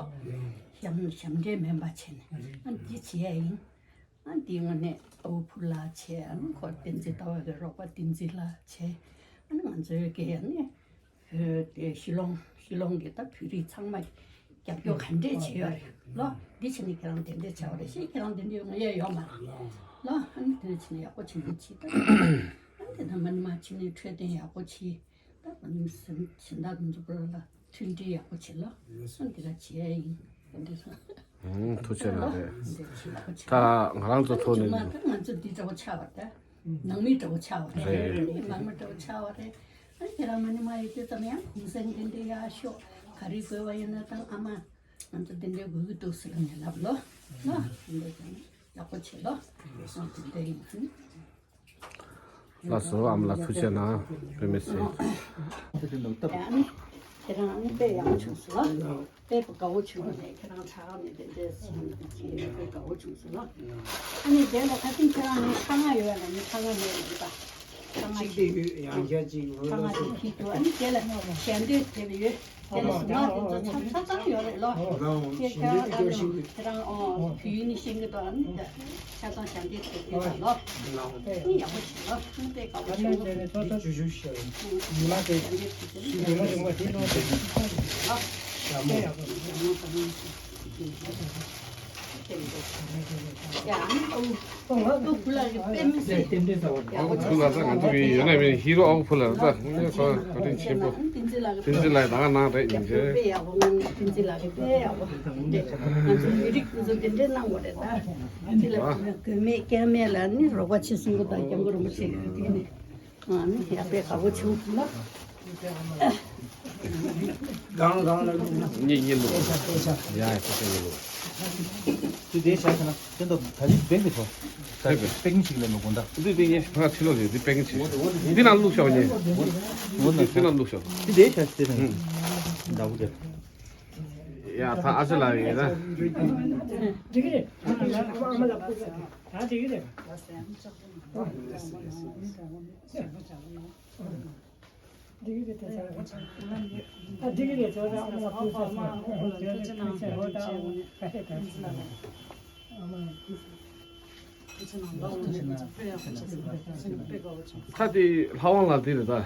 ཞབས་ཞབས་འདྲེན་མིན་པ་བྱས་ནས་ཨ་འདི་བྱེད་ཡ་ཡིན། ཨ་འདི་ངོས་ནས་ཨ་བུ་ཕུ་ལགས་བྱས། ཨ་ནི་ཁོ་བསྟན་འཛིན་ཟླ་བ་གི་རོགས་པ་བསྟན་འཛིན་ལགས་བྱས། ཨ་ནི་ང་ཚོའི་གི་ཨ་ནི་བོད་དེ་ཤི་ལོང་ཤི་ལོང་གི་ད་བོད་རིགས་ཚང་མ་རྒྱབ་སྐྱོར་ག་འདྲས་བྱས་ཡོད་རེད་ལོ། འདི་བྱས་ནས་ཁྱེད་རང་དེ་འདྲས་བྱས་པ་རེད་ཤེས། ཁྱེད་རང་དེ་འདྲས་ཡོང་ཡས་ཡོད་མ་རེད་ལོ། ཨ་ནི་དེ་འདྲས་བྱས་ནས་ཡག་པོ་བྱེད་འདི་བྱེད་ད། ཨ་ནི་དེ་ད་མ་ནི་མ་བྱས་ནས་འཕྲོད་བསྟེན་ཡག་པོ་བྱེད། ད་ང་ནི་སེམས་སྦྱིན་བདག་དེ་ཚོ་པོ་ལ་མཐུན་སྒྲིལ་ཡག་པོ་བྱེད་ལ། སོང་འདི་ལ་བྱེད་ཡ་ཡིན། འདི་ཚོ། ཐུགས་རྗེ་གནང་རེད། འདི་བྱེད་ཡག་པོ་བྱེད་ལ། ད་ང་རང་ཚོ་ཐོག་ནས། ད་ང་ཚོ་འདི་འདྲ་བོ་ཆགས་པ་ད། ནང་མི་འདྲ་བོ་ཆགས་པ་རེད། རེད། ནང་མི་འདྲ་བོ་ཆགས་པ་རེད། ཨ་ཁྱེད་རང་མ་ནི་མ་ཡོད་དུས་ཙམ་ཡང་གུང་སེང་འདི་འདྲ་ཡག་ཤོག་ག་རེ་དགོས་པ་ཡིན་ན་ད་ཨ་མ་ང་ཚོ་འདི་འདྲ་དགོས་ཀྱི་འདུག་ཟེར་ནས་ལབ་ལོ། ལོ། འདི་འདྲ་ཡག་པོ་བྱེད་ལོ། ཨ་འདི་འདྲ་ཡིན། ལགས་སོ། ཨ་མ་ལགས་ཐུགས་རྗེ་གནང་། དཔེ་མི་སྲིད། ཨ་ནི་ཁྱེད་རང་ཨ་ནི་དཔེ་ཡག་པོ་བྱུང་སོང་ལ། དཔེ་དགའ་བོ་བྱུང་ནས་ཁྱེད་རང་ཕྲག་ནས་དེ་འདྲས་སོང་ནས་ཀྱི་དཔེ་དགའ་བོ་བྱུང་སོང་ལ། ཨ་ནི་དེ་ལ་ཁ་སང་ཁྱེད་རང་ནི་ཁ་ང་ཡོད་ལ་ནི་ཁ་ང་མེད་ལ་ཡོད་པ། ཁ་ང་གཅིག་དེ་ཡོད། ཡང་བསྐྱར་གཅིག་ཡོད། ཁ་ང་དེ་ཁྱི་འདུག་ཨ་ནི་དེ་ལ་ཞལ་འདོན་བྱས་པ་ཡོད། དེ་ལ་གཟུངས་སྔགས་དེ་ཚོ་ཆ་ཆ་ཚང་ཡོད་རེད་ལོ། ཁྱེད་ཁྱེད་རང་ཨ་ནི་ཁྱེད་རང་ཨོ་བོད་ཡིག་ནི་ཤེས་ཀྱི་འདུག་ཨ་ནི་ཆ་ཚང་ཞལ་འདེབས་བྱེད་ཀྱི་ཡོད་ལོ། ཨ་ནི་ཡག་པོ་བྱེད་ལོ། ཨ་ནི་དཔེ་དགའ་པོ་བྱུང་། ཞལ་འདེབས་བྱེད་ཀྱི་ཡོད་ལོ། ཞྭ་མོ། ཨ་ཁུ་ལ་ས་ང་ཚོ་གི་ཡོད་ན་མིན་ཧི་རོ་ཨ་ཁུ་ཕུ་ལ་ད་ངས་ཁོ་བཀའ་དྲིན་ཆེན་པོ། བསྟན་འཛིན་ལགས་ད་ག་ནང་རེད་ཡིན་ཚེ། དཔེ་ཡག་པོ། ང་ནི་བསྟན་འཛིན་ལགས་ཀྱི་དཔེ་ཡག་པོ། ང་ཚོ་ཡུལ་རིགས་ཀུན་ཚོ་དེ་འདྲའི་གནང་བ་རེད་ད། དེ་ལ་བུ་ལ་དགོས་མེད་སྐལ་མེད་ལ་ནི་རོགས་པ་བྱེད་གསུང་གི་དང་སྐྱབས་མགོན་རིན་པོ་ཆེ་གི་དེ་ནི། ཨ་ནི་ཡག་པའི་དགའ་བོ་བྱུང་ལ། གང་གང་ལ་བླུགས་ན། གཉིས་གཉིས་བླུགས། ཡ་ཡ་ཁ་ཁ་གཉིས་བླུགས། དེ་དེ་བཞག་ཟེར་ན་དེ་འདྲ་ད་ཅི་བེང་གི་ཚོ། ད་ཅི་བེང་ཞིག་ལས་མི་དགོས་ད། འདི་འདི་ངས་ཕ་ཁ་ཁྲི་ལོ་རེད། འདི་བེང་ཞིག་འདི་ནང་བླུགས་ཤོག་ཉེ། འདི་ནང་བླུགས་ཤོག་འདི་དེ་བཞག་ཟེར་ན། འདྲ་བོ་རེད། ཡ་ད་ཨ་ཅེ་ལགས་ཡིན་ད། འགྲིག་གི་རེད། ཨ་མ་ལགས་ད་འགྲིག་གི་རེད། ད་དེ་ལྷ་དབང་ལགས་དེ་རེད་ད།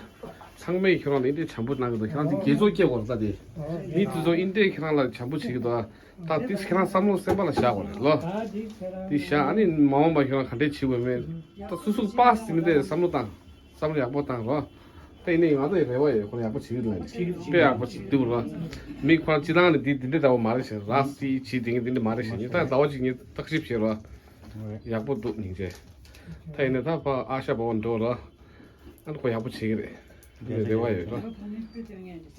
ཚང་མས་ཁྱོད་རང་ལ་འདི་འདྲའི་བྱམས་པོ་གནང་གི་འདུག་ཁྱོད་རང་དེ་དགེ་ཚོགས་སྐྱེ་དགོས་རེད་ད། དེ་མི་དེ་ཚོ་འདི་འདྲའི་ཁྱོད་རང་ལ་བྱམས་པོ་བྱེད་ཀྱི་འདུག་ད་དེ་ཁྱེད་རང་བསམ་བློ་སེམས་པ་ལ་བཞག་དགོས་རེད་ལོ། དེ་བཞག་ཨ་ནི་མ་འོངས་པ་ཁྱོད་རང་ག་འདྲས་བྱེད་དགོས་མེད། ད་སོ་སོ་པ་སེ་མི་དེ་བསམ་བློ་བཏང་། བསམ་བློ་ཡག་པོ་བཏང་རོགས། ད་ཡིན་ནའི་ང་ཚོ་ཡི་རེ་བ་ཡོད། ཁོ་ཡག་པོ་བྱེད་ཀྱི་འདུག་དཔེ་ཡག་པོ་བྱེད་འདུག་རོགས། མི་ཁོ་རང་སྤྱི་བཏང་ནས་འདི་འདི་འདྲ་འདྲ་བོ་མ་རེད་ཤག་ར་སི་བྱེད་དེ་འདི་འདྲ་མ་རེད་ཤག་ངས་ད་ཟླ་བ་གཅིག་ངས་བརྟག་ཞིབ་བྱེད་རོགས། ཡག་པོ་འདུག་སྙིང་རྗེ། ད་ཡིན་ནའི་ད་ཕ་ཨ་ཤ་བ་འགྲོ་རོགས། ཨ་ནི་ཁོ་ཡག་པོ་བྱེད་ཀྱི་རེད། འདི་རེ་བ་ཡོད་རོགས།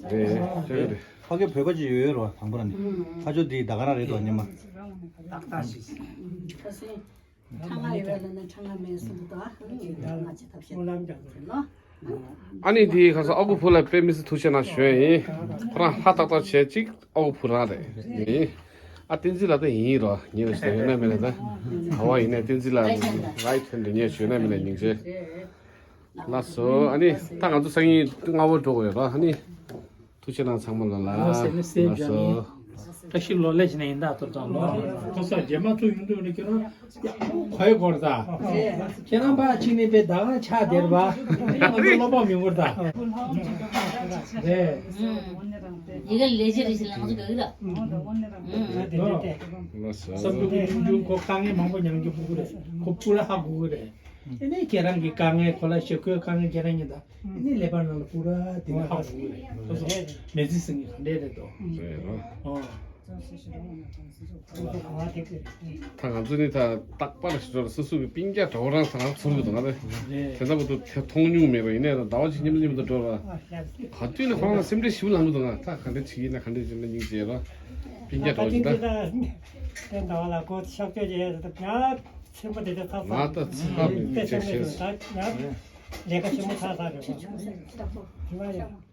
རེད་ཆོག་གི་རེད། ཕ་གི་བོད་པ་ཅིག་ཡོད་ཡོད་རོགས་དང་པོ་ར་ནི། ཕ་ཆོ་འདི་ད་ག་རང་རེད་དོ་ཉི་མ། ཏག་ཏག་ཞིག་ཁ་སང་། ཁྲ་ང་ཡོད་ལ་ན་ཁྲ་ང་མེད་གསུངས་འདུག་ཨ་ཁ་ང་ཅི་ཐབས་ཤེས་ལ། ཨ་ནི་དེའི་ཁ་སང་ཨ་ཁུ་བུ་ལ་དཔེ་མི་སྲིད་ཐུགས་རྗེ་གནང་ཞུ་ཡ་ཡིན། ཁོ་རང་ལྷ་ཏག་ཏག་བྱས་གཅིག་ཨ་ཁུ་བུ་རང་རེད་ཡིན། ཨ་བསྟན་འཛིན་ལགས་ད་ཡིན་རོ་ཉེ་རེ་ཞིག་ཡོད་ན་མེད་ན་ད། ག་བ་ཡིན་ནའི་བསྟན་འཛིན་ལགས་རའི་ཊ་ཧེན་ཌི་ཉེ་ཞུ་ན་མེད་ན་སྙིང་རྗེ། ལགས་སོ། ཨ་ནི་ད་ང་ཚོ་སང་ཉིན་སྔ་བོ་འགྲོ་དགོས་ཡོད་རོ། ཨ་ནི། ཐུགས་རྗེ་གནང་ཚང་མ་ལ་ལ། ཨོ་སེ་ནི་སེ་ལགས་སོ། བཀྲ་ཤིས་བདེ་ལེགས་ཞུ་ན་ཡིན་ད་ཐུབ་ཚང་ལོ། ཁོ་ས་རྗེས་མ་ཚུར་ཡོང་དུས་ནི་ཁྱེད་རང་གོ་ཡི་གོ་ར་ད། ཁྱེད་རང་ཕར་ཕྱིན་ནས་པའི་ཟླ་གང་ཆགས་བསྡད་པ། ང་ཚོ་སློབ་མ་མི་འགོར་ད། རེད། ཡི་གེ་ལས་བྱེད་རེད་ཟེར་ལ་ང་ཚོ་ག་གི་ར། ལགས་སོ། བསམ་བློ་གི་ཆུང་ཆུང་ཁོ་དཀའ་ངལ་མང་པོ་མྱངས་རྒྱུ་དགོས་ཀྱི་རེད། ཁོ་པུ་ར་ཧ་གོ་གི་རེད། དེ་ནས་ཁྱེད་རང་གི་དཀའ་ངལ་ཁོ་ལ་ཞེ་ཁོའི་དཀའ་ངལ་ཁྱེད་རང་གཉིས་དང་། ཨ་ནི་ཀླད་པ་ནང་ལ་པུ་ར་དེ་ནི་ཧ་གོ་གི་རེད། སོ་སོ་མི་ཚེ་ཟིན་གྱི་ག་འདྲས་རེད་དོ། རེད་རོ། ཨོ། ད་ང་ཚོ་ནི་ད་རྟག་པར་ཞིག་ཏུ་སོ་སོ་གི་སྤུན་ཀྱག་གྲོགས་རང་ཚང་ཚོར་གི་འདུག་ང་རེད། རེད། དེ་འདྲ་མ་གཏོགས་དེ་མཐོང་མྱོང་མེད་རོ། ཡིན་ནའི་ཟླ་བ་གཅིག་མཉམ་མཉམ་དུ་འགྲོ་ར། ག་དུས་ནས་ཁོ་རང་ལ་སེམས་ཁྲལ་ཞིག་ལངས་གི་འདུག་ང་ད་ག་འདྲས་བྱེད་ཀྱི་ཡིན་ན་ག་འདྲས་བྱེད་ན་སྙིང་རྗེ་རོ། སྤུན་ཀྱག་གྲོགས་ཅིག་ད། དེ་འདྲ་བ་ལ་གོ་ཤོག་ཅེས་ཡ་ད་ཡ་ཆེན་པོ་དེ་འདྲ་ཚ་ཚ། ང་ད་ཚ་མི་དེ་ཆེན་པོ་ད་ཡ་ལས་ཀ་ཆེན་པོ་ཚ་ཚ་རེད་བ། དེ་བ་ཡ།